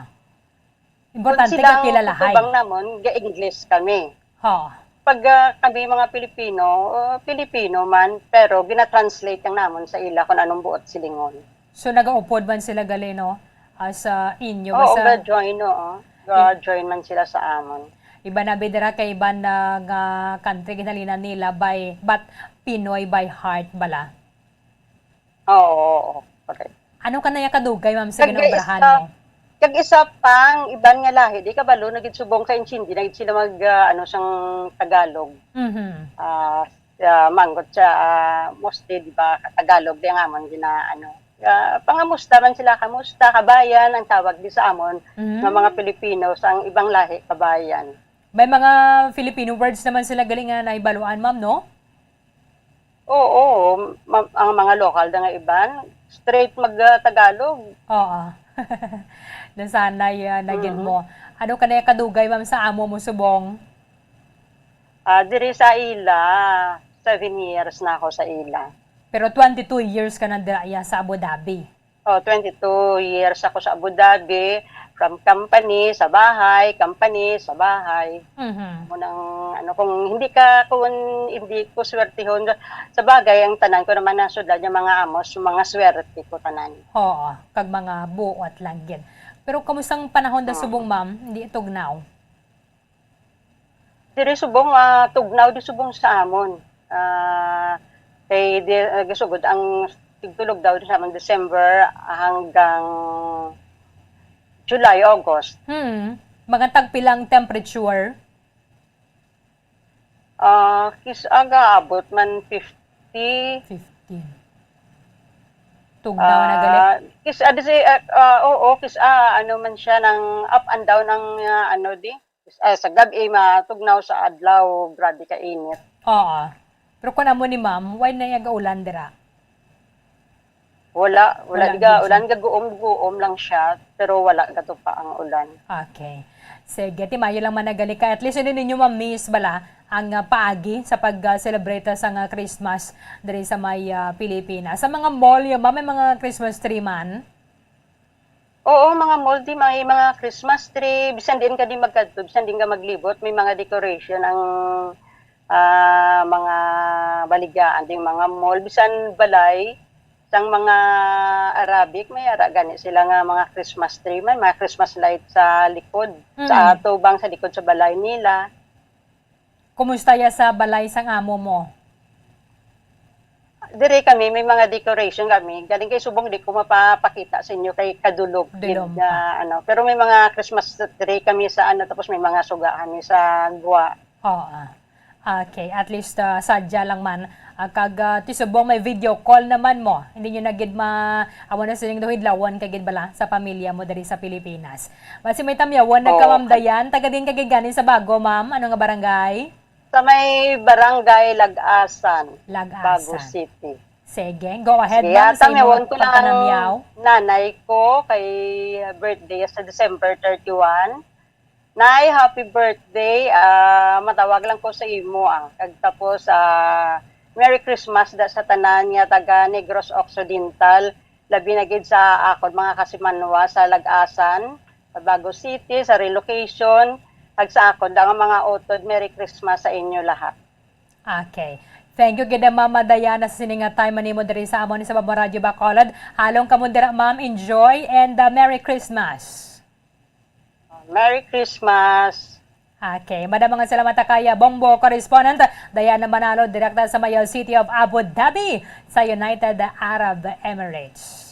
Importante kung sila ka kilalahay. Kutubang namon, ga-English kami. Oo. Pag, ah, kami mga Pilipino, ah, Pilipino man, pero gina-translate lang namon sa ila kung anong buot silingon. So, nagaupod man sila gali, no? Ah, sa inyo, oo, basta ga-join, oo. Ga-join man sila sa amon. Iba na bidira kay iba na nga country ginhalinan nila by, but Pinoy by heart bala. Oo, oo, correct. Ano ka na ya kadugay, ma'am, sa ginaobrahan mo? Kag isa pang iban nga lahi, di kabalo na gid subong ka intindi na gid sila mag, ah, ano, sang Tagalog. Mhm. Ah, ah, manggot siya, ah, mostly, di ba, Tagalog di ang amon gina-, ano. Ah, pangamusta man sila, "Kamusta, kabayan?" ang tawag di sa amon, mm, nga mga Pilipino, sa ang ibang lahi, "Kabayan." May mga Filipino words naman sila gali nga nahibaluan, ma'am, no? Oo, ma-, ang mga lokal na nga iban, straight mag, ah, Tagalog. Oo. Nasanay, ah, na gid mo. Mm-mm. Ano ka na kadugay, ma'am, sa amo mo subong? Ah, diri sa ila, seven years na ako sa ila. Pero twenty-two years ka na dira, ya, sa Abu Dhabi? Oh, twenty-two years ako sa Abu Dhabi, from company sa bahay, company sa bahay. Mhm. Mo nang, ano, kung hindi ka, kung hindi ko swertehon, sa bagay, ang tanan ko naman na sudlan yung mga amos, yung mga swerte ko tanan. Oo, kag mga buot lang gid. Pero kamusta ang panahon da subong, ma'am? Hindi tugnaw? Diri subong, ah, tugnaw di subong sa amon. Ah, kay di, ah, gasugod ang Tigtulog daw sa mga December hanggang July, August. Hmm. Mga tagpilang temperature? Ah, kis-a gaabot man fifty. Fifty. Tugnaw na gali? Ah, kis-a, di si, ah, ah, oo, kis-a, ano man siya, nang up and down ang, ah, ano, di. Kis-a, sa gab-i, matugnaw, sa adlaw, grabe ka init. Oo. Pero kung amo ni ma'am, why na iya gaulan dira? Wala, wala. Wala diga gid siya. Ulan, gaguom-guom lang siya, pero wala gatupa ang ulan. Okay. Sige, timayo lang man na gali ka. At least, hindi ninyo ma-miss bala ang, ah, paagi sa pag, ah, celebrate sa nga Christmas diri sa may, ah, Pilipinas. Sa mga mall, yung ba, may mga Christmas tree man? Oo, mga mall, di, may mga Christmas tree, bisan diin ka di magkadto, bisan diin ka maglibot, may mga decoration ang, ah, mga baligyaan, ding mga mall, bisan balay, sang mga Arabic, may ara gani sila nga mga Christmas tree, may mga Christmas light sa likod, sa Mm. tubang, sa likod sa balay nila. Kumusta ya sa balay sang amo mo? Dire kami, may mga decoration kami. Galing kay subong di ko mapapakita sa inyo kay kadulog gid Dulom nga, pa. Ano. Pero may mga Christmas tree kami sa ano, tapos may mga suga kami sa gwa. Oo. Okay, at least, ah, sadya lang man. Ah, kag, ah, ti subong may video call naman mo. Hindi nyo na gid ma-, amo na sining duhidlawon kay gid bala sa pamilya mo diri sa Pilipinas. Basi may tamyawon na ka, Oo. Ma'am Dayan. Taga din ka gid gani sa Bago, ma'am? Ano nga barangay? Sa may barangay Lag-asan, Lag-asan. Bago City. Sige, go ahead, Sige, ma'am, sa imo tamyawon ko lang pagpanamyaw. Nanay ko kay birthday sa December thirty-one. Nay, happy birthday. Ah, matawag lang ko sa imo, ah. Kag tapos, ah, Merry Christmas da sa tanan nga taga Negros Occidental. Labi na gid sa akon mga kasimanwa sa Lag-asan, sa Bago City, sa relocation, kag sa akon da nga mga utod, Merry Christmas sa inyo lahat. Okay. Thank you gid, Mama Diana, sa sini nga time man nimo diri sa amon sa Babo Radyo Bacolod. Halong kamo dira, ma'am. Enjoy and, uh, Merry Christmas. Merry Christmas. Okay. Madam, mga salamat kaya Bombo correspondent Diana Manalo, direkta sa Mayo City of Abu Dhabi sa United Arab Emirates.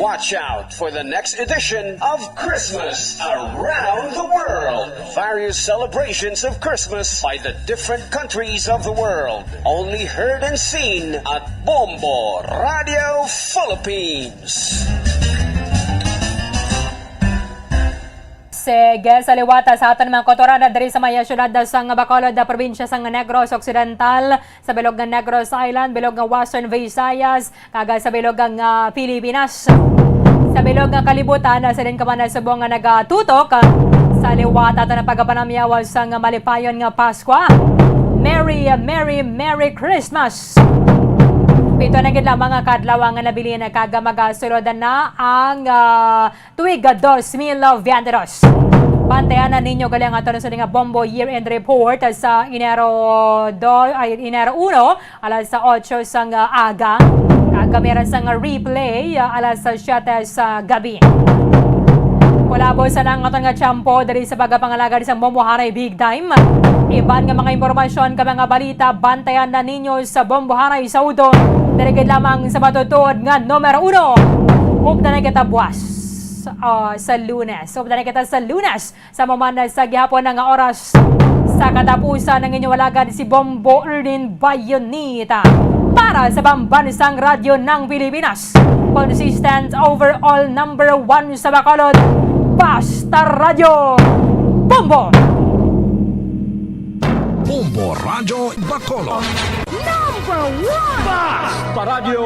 Watch out for the next edition of Christmas Around the World. Various celebrations of Christmas by the different countries of the world. Only heard and seen at Bombo Radio Philippines. Sige, sa liwata sa aton mga kotorada diri sa maya siyudad sang Bacolod, probinsya sang Negros Occidental, sa bilog nga Negros Island, bilog nga Western Visayas, kag sa bilog nga Pilipinas. Sa bilog nga kalibutan, sa din ka man subong nga nagatutok sa liwat ato na pagpanamyaw sang malipayon nga Paskwa. Merry, Merry, Merry Christmas! Pito na gid lamang nga kadlaw ang nabilin kag magasulod na ang, ah, tuig dos mil veintidos. Bantayan na ninyo gali ang aton sa nga Bombo Year End Report sa Enero do, ay, Enero uno, alas sa otso sang aga. Kag meron sang replay, ah, alas sa siyete sa gabi. Kulabo sa nang aton nga tiyempo diri sa pagpangalagad sa Bombo Haray Big Time. Iban nga mga impormasyon kag mga balita, bantayan na ninyo sa Bombo Haray sa udto. Diri gid lamang sa matutuod nga numero uno. Updan na kita buwas, ah, sa Lunes. Updan na kita sa Lunes. Sa maman sa gihapon nga oras, sa katapusan, ang inyong alagad si Bombo Erlin Bayonita para sa Pambansang Radyo ng Pilipinas. Consistent overall number one sa Bacolod, Basta Radyo, Bombo! Bombo Radyo Bacolod. Number one! Basta Radyo!